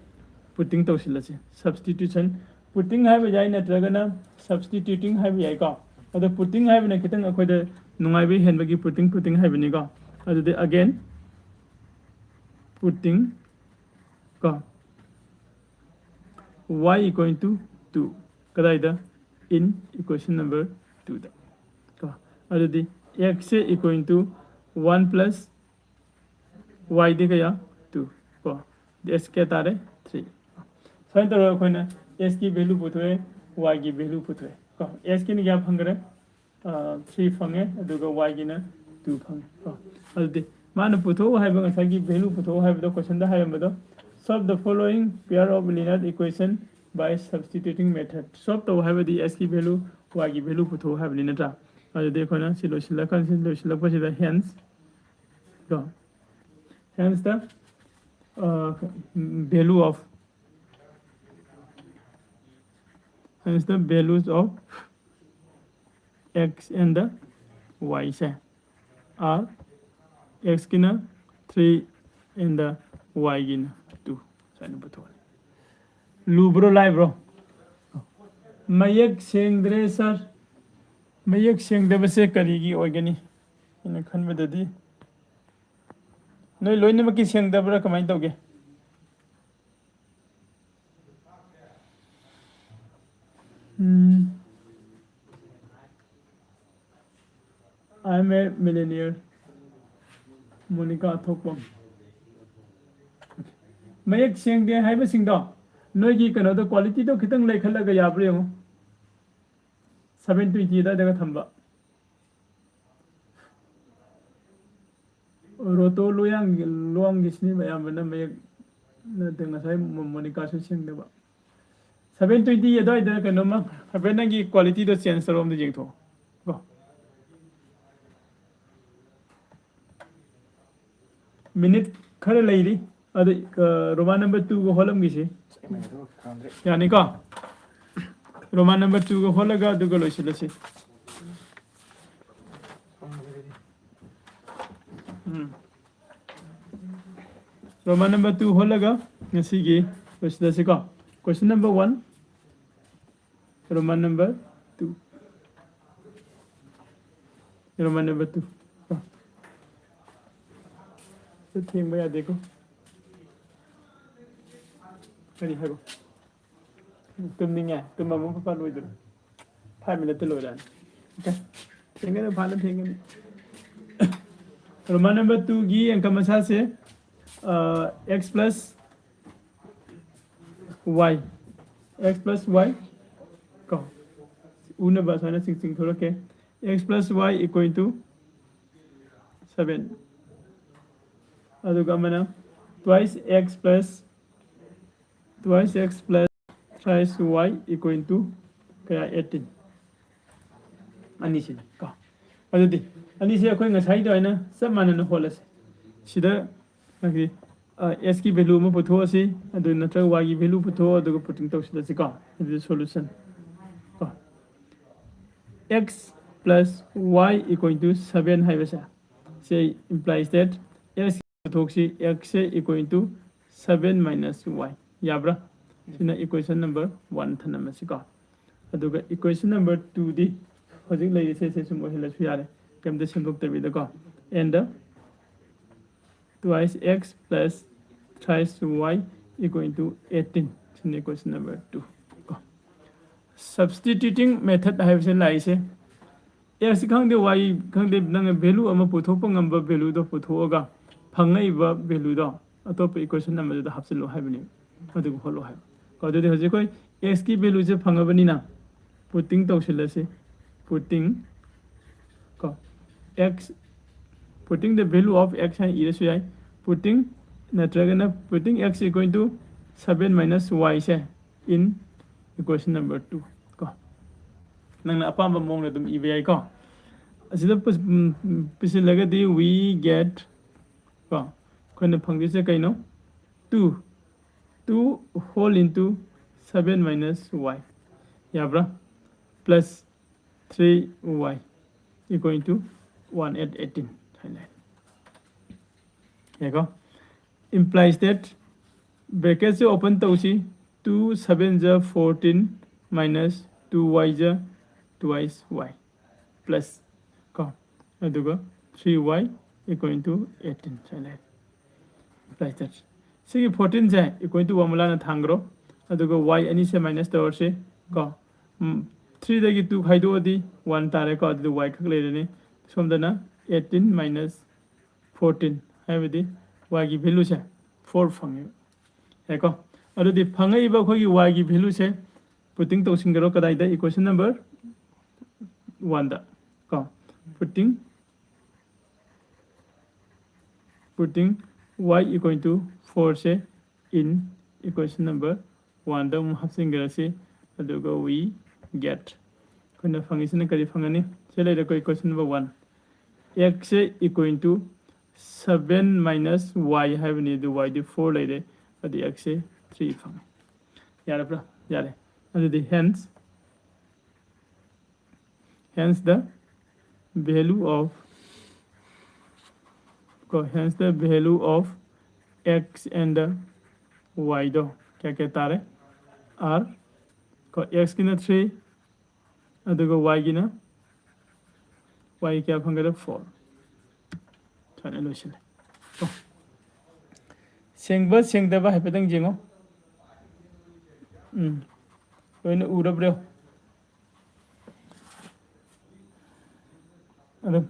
putting ꯇꯧꯁꯤꯜꯂꯁꯤ꯫ Substitution, putting ꯍꯥꯏꯕ ꯌꯥꯏ, ꯅꯠꯇ꯭ꯔꯒꯅ substituting ꯍꯥꯏꯕ ꯌꯥꯏꯀꯣ꯫ ꯑꯗꯣ putting ꯍꯥꯏꯕꯅ ꯈꯤꯇꯪ ꯑꯩꯈꯣꯏꯗ ꯅꯨꯡꯉꯥꯏꯕ ꯍꯦꯟꯕꯒꯤ putting, putting ꯍꯥꯏꯕꯅꯤꯀꯣ꯫ ꯑꯗꯨꯗꯤ again, putting ꯀꯣ, y equal to two꯫ ꯀꯗꯥꯏꯗ? In equation number two ꯗ꯫ ꯀꯣ, ꯑꯗꯨꯗꯤ x say equal to one plus y ꯗꯤ ꯀꯌꯥ? Two꯫ ꯀꯣ, ꯑꯗꯨꯗꯤ x ꯀꯌꯥ ꯇꯥꯔꯦ? Three꯫ ꯁꯨꯃꯥꯏꯅ ꯇꯧꯔꯒ ꯑꯩꯈꯣꯏꯅ x ꯀꯤ value ꯄꯨꯊꯣꯛꯑꯦ, y ꯒꯤ value ꯄꯨꯊꯣꯛꯑꯦ꯫ ꯀꯣ, x ꯀꯤꯅ ꯀꯌꯥ ꯐꯪꯈ꯭ꯔꯦ? ꯑ, three ꯐꯪꯉꯦ, ꯑꯗꯨꯒ y ꯒꯤꯅ two ꯐꯪꯉꯦ꯫ ꯀꯣ, ꯑꯗꯨꯗꯤ ꯃꯥꯅ ꯄꯨꯊꯣꯛꯎ ꯍꯥꯏꯕ, ꯉꯁꯥꯏꯒꯤ value ꯄꯨꯊꯣꯛꯎ ꯍꯥꯏꯕꯗꯣ, question the ꯍꯥꯏꯔꯝꯕꯗꯣ, "Solve the following pair of linear equation by substituting method"꯫ Solve ꯇꯧ ꯍꯥꯏꯕꯗꯤ x ꯀꯤ value, y ꯒꯤ value ꯄꯨꯊꯣꯛꯎ ꯍꯥꯏꯕꯅꯤ, ꯅꯠꯇ꯭ꯔꯥ? ꯑꯗꯨꯗꯤ ꯑꯩꯈꯣꯏꯅ ꯁꯤ ꯂꯣꯏꯁꯤꯜꯂꯀꯥꯟ-, ꯁꯤ ꯂꯣꯏꯁꯤꯜꯂꯛꯄꯁꯤꯗ hence, ꯀꯣ, hence the, ꯑ, value of, hence the values of x and the y say are, x ꯀꯤꯅ three and the y ꯒꯤꯅ two꯫ ꯁꯨꯃꯥꯏꯅ ꯄꯨꯊꯣꯛꯑꯅꯤ꯫ ꯂꯨꯕ꯭ꯔꯣ, ꯂꯥꯏꯕ꯭ꯔꯣ? ꯃꯌꯦꯛ ꯁꯦꯡꯗ꯭ꯔꯦ, sir꯫ ꯃꯌꯦꯛ ꯁꯦꯡꯗꯕꯁꯦ ꯀꯔꯤꯒꯤ ꯑꯣꯏꯒꯅꯤ? ꯑꯩꯅ ꯈꯟꯕꯗꯗꯤ ꯅꯣꯏ ꯂꯣꯏꯅꯃꯛꯀꯤ ꯁꯦꯡꯗꯕ꯭ꯔꯥ, ꯀꯃꯥꯏꯅ ꯇꯧꯒꯦ? Um. I am a millionaire, Monica ꯊꯣꯛꯄꯝ꯫ ꯃꯌꯦꯛ ꯁꯦꯡꯗꯦ ꯍꯥꯏꯕꯁꯤꯡꯗꯣ, ꯅꯣꯏꯒꯤ ꯀꯩꯅꯣꯗꯣ, quality ꯗꯣ ꯈꯤꯇꯪ ꯂꯩꯈꯠꯂꯒ ꯌꯥꯕ꯭ꯔꯥ ꯌꯦꯡꯉꯣ꯫ Seven twenty ꯑꯗꯨꯋꯥꯏꯗꯒ ꯊꯝꯕ꯫ ꯔꯣꯇꯣ ꯂꯣꯌꯥꯡ ꯂꯣꯡꯒꯤꯁꯤꯅꯤ ꯑꯌꯥꯝꯕꯅ ꯃꯌꯦꯛ ꯅꯠꯇꯦ, ꯉꯁꯥꯏ ꯃꯣ- ꯃꯣꯅꯤꯀꯥꯁꯨ ꯁꯦꯡꯗꯕ꯫ ꯁꯚꯦꯟ ꯇ꯭ꯋꯦꯟꯇꯤ ꯑꯗꯨꯋꯥꯏꯗ ꯀꯩꯅꯣꯝꯃ ꯍꯥꯏꯐꯦꯠ ꯅꯪꯒꯤ ꯀ꯭ꯋꯥꯂꯤꯇꯤꯗꯣ ꯆꯦꯟꯖ ꯇꯧꯔꯣ, ꯑꯝꯇ ꯌꯦꯡꯊꯣꯛꯑꯣ ꯀꯣ꯫ ꯃꯤꯅꯤꯠ ꯈꯔ ꯂꯩꯔꯤ꯫ ꯑꯗ ꯔꯣꯃꯥꯟ ꯅꯝꯕꯔ ꯇꯨꯒ ꯍꯣꯠꯂꯝꯈꯤꯁꯤ꯫ ꯌꯥꯅꯤꯀꯣ? ꯔꯣꯃꯥꯟ ꯅꯝꯕꯔ ꯇꯨꯒ ꯍꯣꯠꯂꯒ ꯑꯗꯨꯒ ꯂꯣꯏꯁꯤꯜꯂꯁꯤ꯫ ꯎꯝ꯫ ꯔꯣꯃꯥꯟ ꯅꯝꯕꯔ ꯇꯨ ꯍꯣꯠꯂꯒ ꯉꯁꯤꯒꯤ ꯂꯣꯏꯁꯤꯜꯂꯁꯤꯀꯣ꯫ Question number one, Roman number two. Roman number two. ꯊꯦꯡꯕ ꯌꯥꯗꯦꯀꯣ꯫ ꯀꯔꯤ ꯍꯥꯏꯕ? ꯇꯨꯝꯅꯤꯡꯉꯦ? ꯇꯨꯝꯕ ꯑꯃꯨꯛ ꯄꯥꯜꯂꯣꯏꯗꯅ꯫ Five minute ꯂꯣꯏꯔꯛꯑꯅꯤ꯫ Okay. ꯊꯦꯡꯒꯅꯤ, ꯐꯥꯅ ꯊꯦꯡꯒꯅꯤ꯫ ꯔꯣꯃꯥꯟ ꯅꯝꯕꯔ ꯇꯨꯒꯤ ꯑꯪꯀ ꯃꯁꯥꯁꯦ, ꯑ, x plus y, x plus y ꯀꯣ, ꯎꯅꯕ ꯁꯨꯃꯥꯏꯅ ꯆꯤꯡ ꯆꯤꯡꯊꯣꯔꯛꯀꯦ꯫ X plus y equal to seven꯫ ꯑꯗꯨꯒ ꯑꯃꯅ twice x plus, twice x plus thrice y equal to ꯀꯌꯥ? Eighteen꯫ ꯑꯅꯤꯁꯤꯅ ꯀꯣ꯫ ꯑꯗꯨꯗꯤ ꯑꯅꯤꯁꯦ ꯑꯩꯈꯣꯏ ꯉꯁꯥꯏ ꯑꯗꯨꯃꯥꯏꯅ ꯆꯞ ꯃꯥꯟꯅꯅ ꯍꯣꯠꯂꯁꯤ꯫ ꯁꯤꯗ ꯅꯪꯒꯤ, ꯑ, x ꯀꯤ value ꯑꯃ ꯄꯨꯊꯣꯛꯑꯁꯤ, ꯑꯗꯨ ꯅꯠꯇ꯭ꯔꯒ y ꯒꯤ value ꯄꯨꯊꯣꯛꯑꯣ, ꯑꯗꯨꯒ putting ꯇꯧꯁꯤꯜꯂꯁꯤ ꯀꯣ꯫ ꯑꯗꯨꯗꯤ solution ꯀꯣ, x plus y equal to seven ꯍꯥꯏꯕꯁꯦ, ꯁꯤ implies that x ꯄꯨꯊꯣꯛꯁꯤ, x say equal to seven minus y꯫ ꯌꯥꯕ꯭ꯔꯥ? ꯁꯤꯅ equation number one ꯊꯅꯝꯃꯁꯤꯀꯣ꯫ ꯑꯗꯨꯒ equation number two ꯗꯤ ꯍꯧꯖꯤꯛ ꯂꯩꯔꯤꯁꯦ ꯁꯦ ꯁꯨꯝ ꯑꯣꯏꯍꯜꯂꯁꯨ ꯌꯥꯔꯦ, ꯀꯩꯝꯇ ꯁꯦꯝꯗꯣꯛꯇꯕꯤꯗꯀꯣ꯫ And twice x plus thrice y equal to eighteen꯫ ꯁꯤꯅ equation number two ꯀꯣ꯫ Substituting method ꯍꯥꯏꯕꯁꯦ ꯂꯥꯛꯏꯁꯦ, x ꯈꯪꯗꯦ, y ꯈꯪꯗꯦ, ꯅꯪꯅ value ꯑꯃ ꯄꯨꯊꯣꯛꯄ ꯉꯝꯕ value ꯗꯣ ꯄꯨꯊꯣꯛꯑꯒ ꯐꯪꯉꯛꯏꯕ value ꯗꯣ ꯑꯇꯣꯞꯄ equation ꯑꯃꯗꯨꯗ ꯍꯥꯞꯆꯤꯜꯂꯨ ꯍꯥꯏꯕꯅꯤ, ꯑꯗꯨꯒ ꯍꯣꯠꯂꯨ ꯍꯥꯏꯕ꯫ ꯀꯣ, ꯑꯗꯨꯗꯤ ꯍꯧꯖꯤꯛ ꯑꯩꯈꯣꯏ x ꯀꯤ value ꯁꯦ ꯐꯪꯉꯕꯅꯤꯅ putting ꯇꯧꯁꯤꯜꯂꯁꯤ꯫ Putting ꯀꯣ, x Putting the value of x ꯍꯥꯏꯅ ꯏꯔꯁꯨ ꯌꯥꯏ, putting ꯅꯠꯇ꯭ꯔꯒꯅ putting x equal to seven minus y say in equation number two ꯀꯣ꯫ ꯅꯪꯅ ꯑꯄꯥꯝꯕ ꯃꯑꯣꯡꯗ ꯑꯗꯨꯝ ꯏꯕ ꯌꯥꯏꯀꯣ꯫ ꯑꯁꯤꯗ ꯄꯨꯁꯤꯜꯂꯒꯗꯤ we get ꯀꯣ, ꯑꯩꯈꯣꯏꯅ ꯐꯪꯗꯣꯏꯁꯦ ꯀꯩꯅꯣ? Two, two whole into seven minus y, ꯌꯥꯕ꯭ꯔꯥ? Plus three y equal to one at eighteen ꯍꯥꯏꯅ꯫ ꯌꯥꯏꯀꯣ? Implies that, bracket say open ꯇꯧꯁꯤ, two seven ꯖ fourteen minus two y ꯖ twice y plus ꯀꯣ, ꯑꯗꯨꯒ three y equal to eighteen ꯍꯥꯏꯅ꯫ Implies that ꯁꯤꯒꯤ fourteen say equal to one ꯃꯂꯥꯅ ꯊꯥꯡꯈ꯭ꯔꯣ, ꯑꯗꯨꯒ y ꯑꯅꯤꯁꯦ minus ꯇꯧꯔꯁꯤ ꯀꯣ꯫ Three ꯗꯒꯤ two ꯈꯥꯏꯗꯣꯛꯑꯗꯤ one ꯇꯥꯔꯦꯀꯣ, ꯑꯗꯨꯗꯤ y ꯈꯛ ꯂꯩꯔꯅꯤ꯫ ꯁꯣꯝꯗꯅ eighteen minus fourteen ꯍꯥꯏꯕꯗꯤ y ꯒꯤ value ꯁꯦ four ꯐꯪꯉꯦ꯫ ꯌꯥꯏꯀꯣ? ꯑꯗꯨꯗꯤ ꯐꯪꯉꯛꯏꯕ ꯑꯩꯈꯣꯏꯒꯤ y ꯒꯤ value ꯁꯦ putting ꯇꯧꯁꯤꯟꯈ꯭ꯔꯣ ꯀꯗꯥꯏꯗ? Equation number one ꯗ ꯀꯣ꯫ Putting, putting y equal to four say in equation number one ꯗ ꯑꯃꯨꯛ ꯍꯥꯞꯆꯤꯟꯈ꯭ꯔꯁꯤ, ꯑꯗꯨꯒ we get, ꯑꯩꯈꯣꯏꯅ ꯐꯪꯉꯤꯁꯤꯅ ꯀꯔꯤ ꯐꯪꯒꯅꯤ? ꯁꯤ ꯂꯩꯔꯦꯀꯣ, equation number one, x say equal to seven minus y ꯍꯥꯏꯕꯅꯤ, ꯑꯗꯨ y ꯗꯤ four ꯂꯩꯔꯦ, ꯑꯗꯨ x ꯁꯦ three ꯐꯪꯉꯦ꯫ ꯌꯥꯔꯕ꯭ꯔꯥ? ꯌꯥꯔꯦ꯫ ꯑꯗꯨꯗꯤ hence, hence the value of, ꯀꯣ, hence the value of x and the y ꯗꯣ ꯀꯌꯥ ꯀꯌꯥ ꯇꯥꯔꯦ? Are, ꯀꯣ, x ꯀꯤꯅ three, ꯑꯗꯨꯒ y ꯒꯤꯅ, y ꯀꯌꯥ ꯐꯪꯒꯗ꯭ꯔꯥ? Four꯫ ꯁꯨꯃꯥꯏꯅ ꯂꯣꯏꯁꯤꯜꯂꯦ꯫ ꯀꯣ, ꯁꯦꯡꯕ ꯁꯦꯡꯗꯕ ꯍꯥꯏꯐꯦꯠꯇꯪ ꯌꯦꯡꯉꯣ꯫ ꯎꯝ, ꯂꯣꯏꯅ ꯎꯔꯕ꯭ꯔꯣ? ꯑꯗꯨꯝ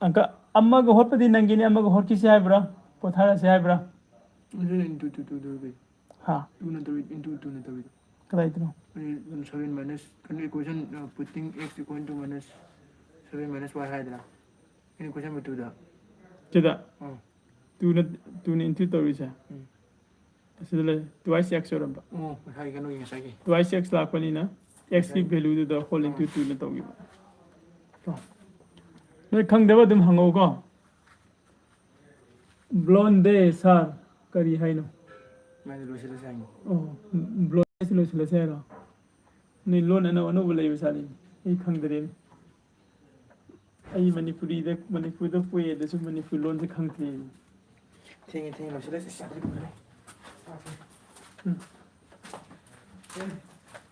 ꯑꯪꯀ ꯑꯃꯒ ꯍꯣꯠꯄꯗꯤ ꯅꯪꯒꯤꯅꯤ, ꯑꯃꯒ ꯍꯣꯠꯈꯤꯁꯤ ꯍꯥꯏꯕ꯭ꯔꯥ, ꯄꯣꯊꯥꯔꯁꯤ ꯍꯥꯏꯕ꯭ꯔꯥ? ꯑꯗꯨ into two, two, two, two꯫ ꯍꯥ? Two ꯅꯠꯇꯕꯤ, into two ꯅꯠꯇꯕꯤꯗ꯫ ꯀꯗꯥꯏꯗꯅꯣ? ꯑꯩ seven minus, ꯀꯩꯅꯣ, equation, uh, putting x equal to minus seven minus y ꯍꯥꯏꯗꯅ꯫ ꯑꯩꯅ question number two ꯗ ꯁꯤꯗ ꯎꯝ. ꯇꯨꯅ ꯇꯨꯅ ꯏꯟꯇꯨ ꯇꯧꯔꯤꯁꯦ꯫ ꯎꯝ. ꯑꯁꯤꯗ ꯂꯩ, twice x ꯑꯣꯏꯔꯝꯕ. ꯑꯣ, ꯉꯁꯥꯏ ꯀꯩꯅꯣꯒꯤ ꯉꯁꯥꯏꯒꯤ. Twice x ꯂꯥꯛꯄꯅꯤꯅ x ꯀꯤ value ꯗꯨꯗ whole into two ꯅ ꯇꯧꯈꯤꯕ꯫ ꯅꯣꯏ ꯈꯪꯗꯕ ꯑꯗꯨꯝ ꯍꯪꯉꯧꯀꯣ꯫ Blonde, sir, ꯀꯔꯤ ꯍꯥꯏꯅꯣ? ꯃꯥꯏꯗꯤ ꯂꯣꯏꯁꯤꯜꯂꯁꯦ ꯍꯥꯏꯅꯤ꯫ ꯑꯣ, blonde ꯍꯥꯏꯁꯤ ꯂꯣꯏꯁꯤꯜꯂꯁꯦ ꯍꯥꯏꯔꯣ? ꯅꯣꯏ ꯂꯣꯟ ꯑꯅꯧ ꯑꯅꯧꯕ ꯂꯩꯕ ꯁꯥꯔꯤꯅꯤ, ꯑꯩ ꯈꯪꯗ꯭ꯔꯦꯅꯦ꯫ ꯑꯩ ꯃꯅꯤꯄꯨꯔꯤꯗ, ꯃꯅꯤꯄꯨꯔꯗ ꯄꯣꯛꯑꯦ, ꯑꯗꯨꯁꯨ ꯃꯅꯤꯄꯨꯔ ꯂꯣꯟꯁꯦ ꯈꯪꯗ꯭ꯔꯦ꯫ ꯊꯦꯡꯉꯦ ꯊꯦꯡꯉꯦ, ꯂꯣꯏꯁꯤꯜꯂꯁꯦ꯫ ꯁꯤ ꯑꯗꯨ ꯐꯔꯦ꯫ ꯎꯝ꯫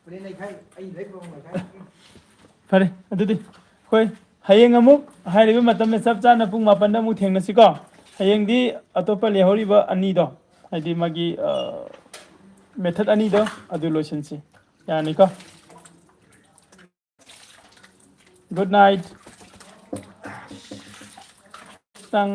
ꯍꯣꯔꯦꯟ ꯑꯩ ꯈꯥꯏ, ꯑꯩ ꯂꯩ ꯄꯨꯔꯛꯑꯣ, ꯈꯥꯏ꯫ ꯐꯔꯦ, ꯑꯗꯨꯗꯤ ꯑꯩꯈꯣꯏ ꯍꯌꯦꯡ ꯑꯃꯨꯛ ꯍꯥꯏꯔꯤꯕ ꯃꯇꯝꯗ ꯆꯞ ꯆꯥꯅ ꯄꯨꯡ ꯃꯥꯄꯟꯗ ꯑꯃꯨꯛ ꯊꯦꯡꯅꯁꯤꯀꯣ꯫ ꯍꯌꯦꯡꯗꯤ ꯑꯇꯣꯞꯄ ꯂꯩꯍꯧꯔꯤꯕ ꯑꯅꯤꯗꯣ, ꯍꯥꯏꯗꯤ ꯃꯥꯒꯤ method ꯑꯅꯤꯗꯣ, ꯑꯗꯨ ꯂꯣꯏꯁꯤꯟꯁꯤ꯫ ꯌꯥꯅꯤꯀꯣ? Good night. ꯇꯪ꯫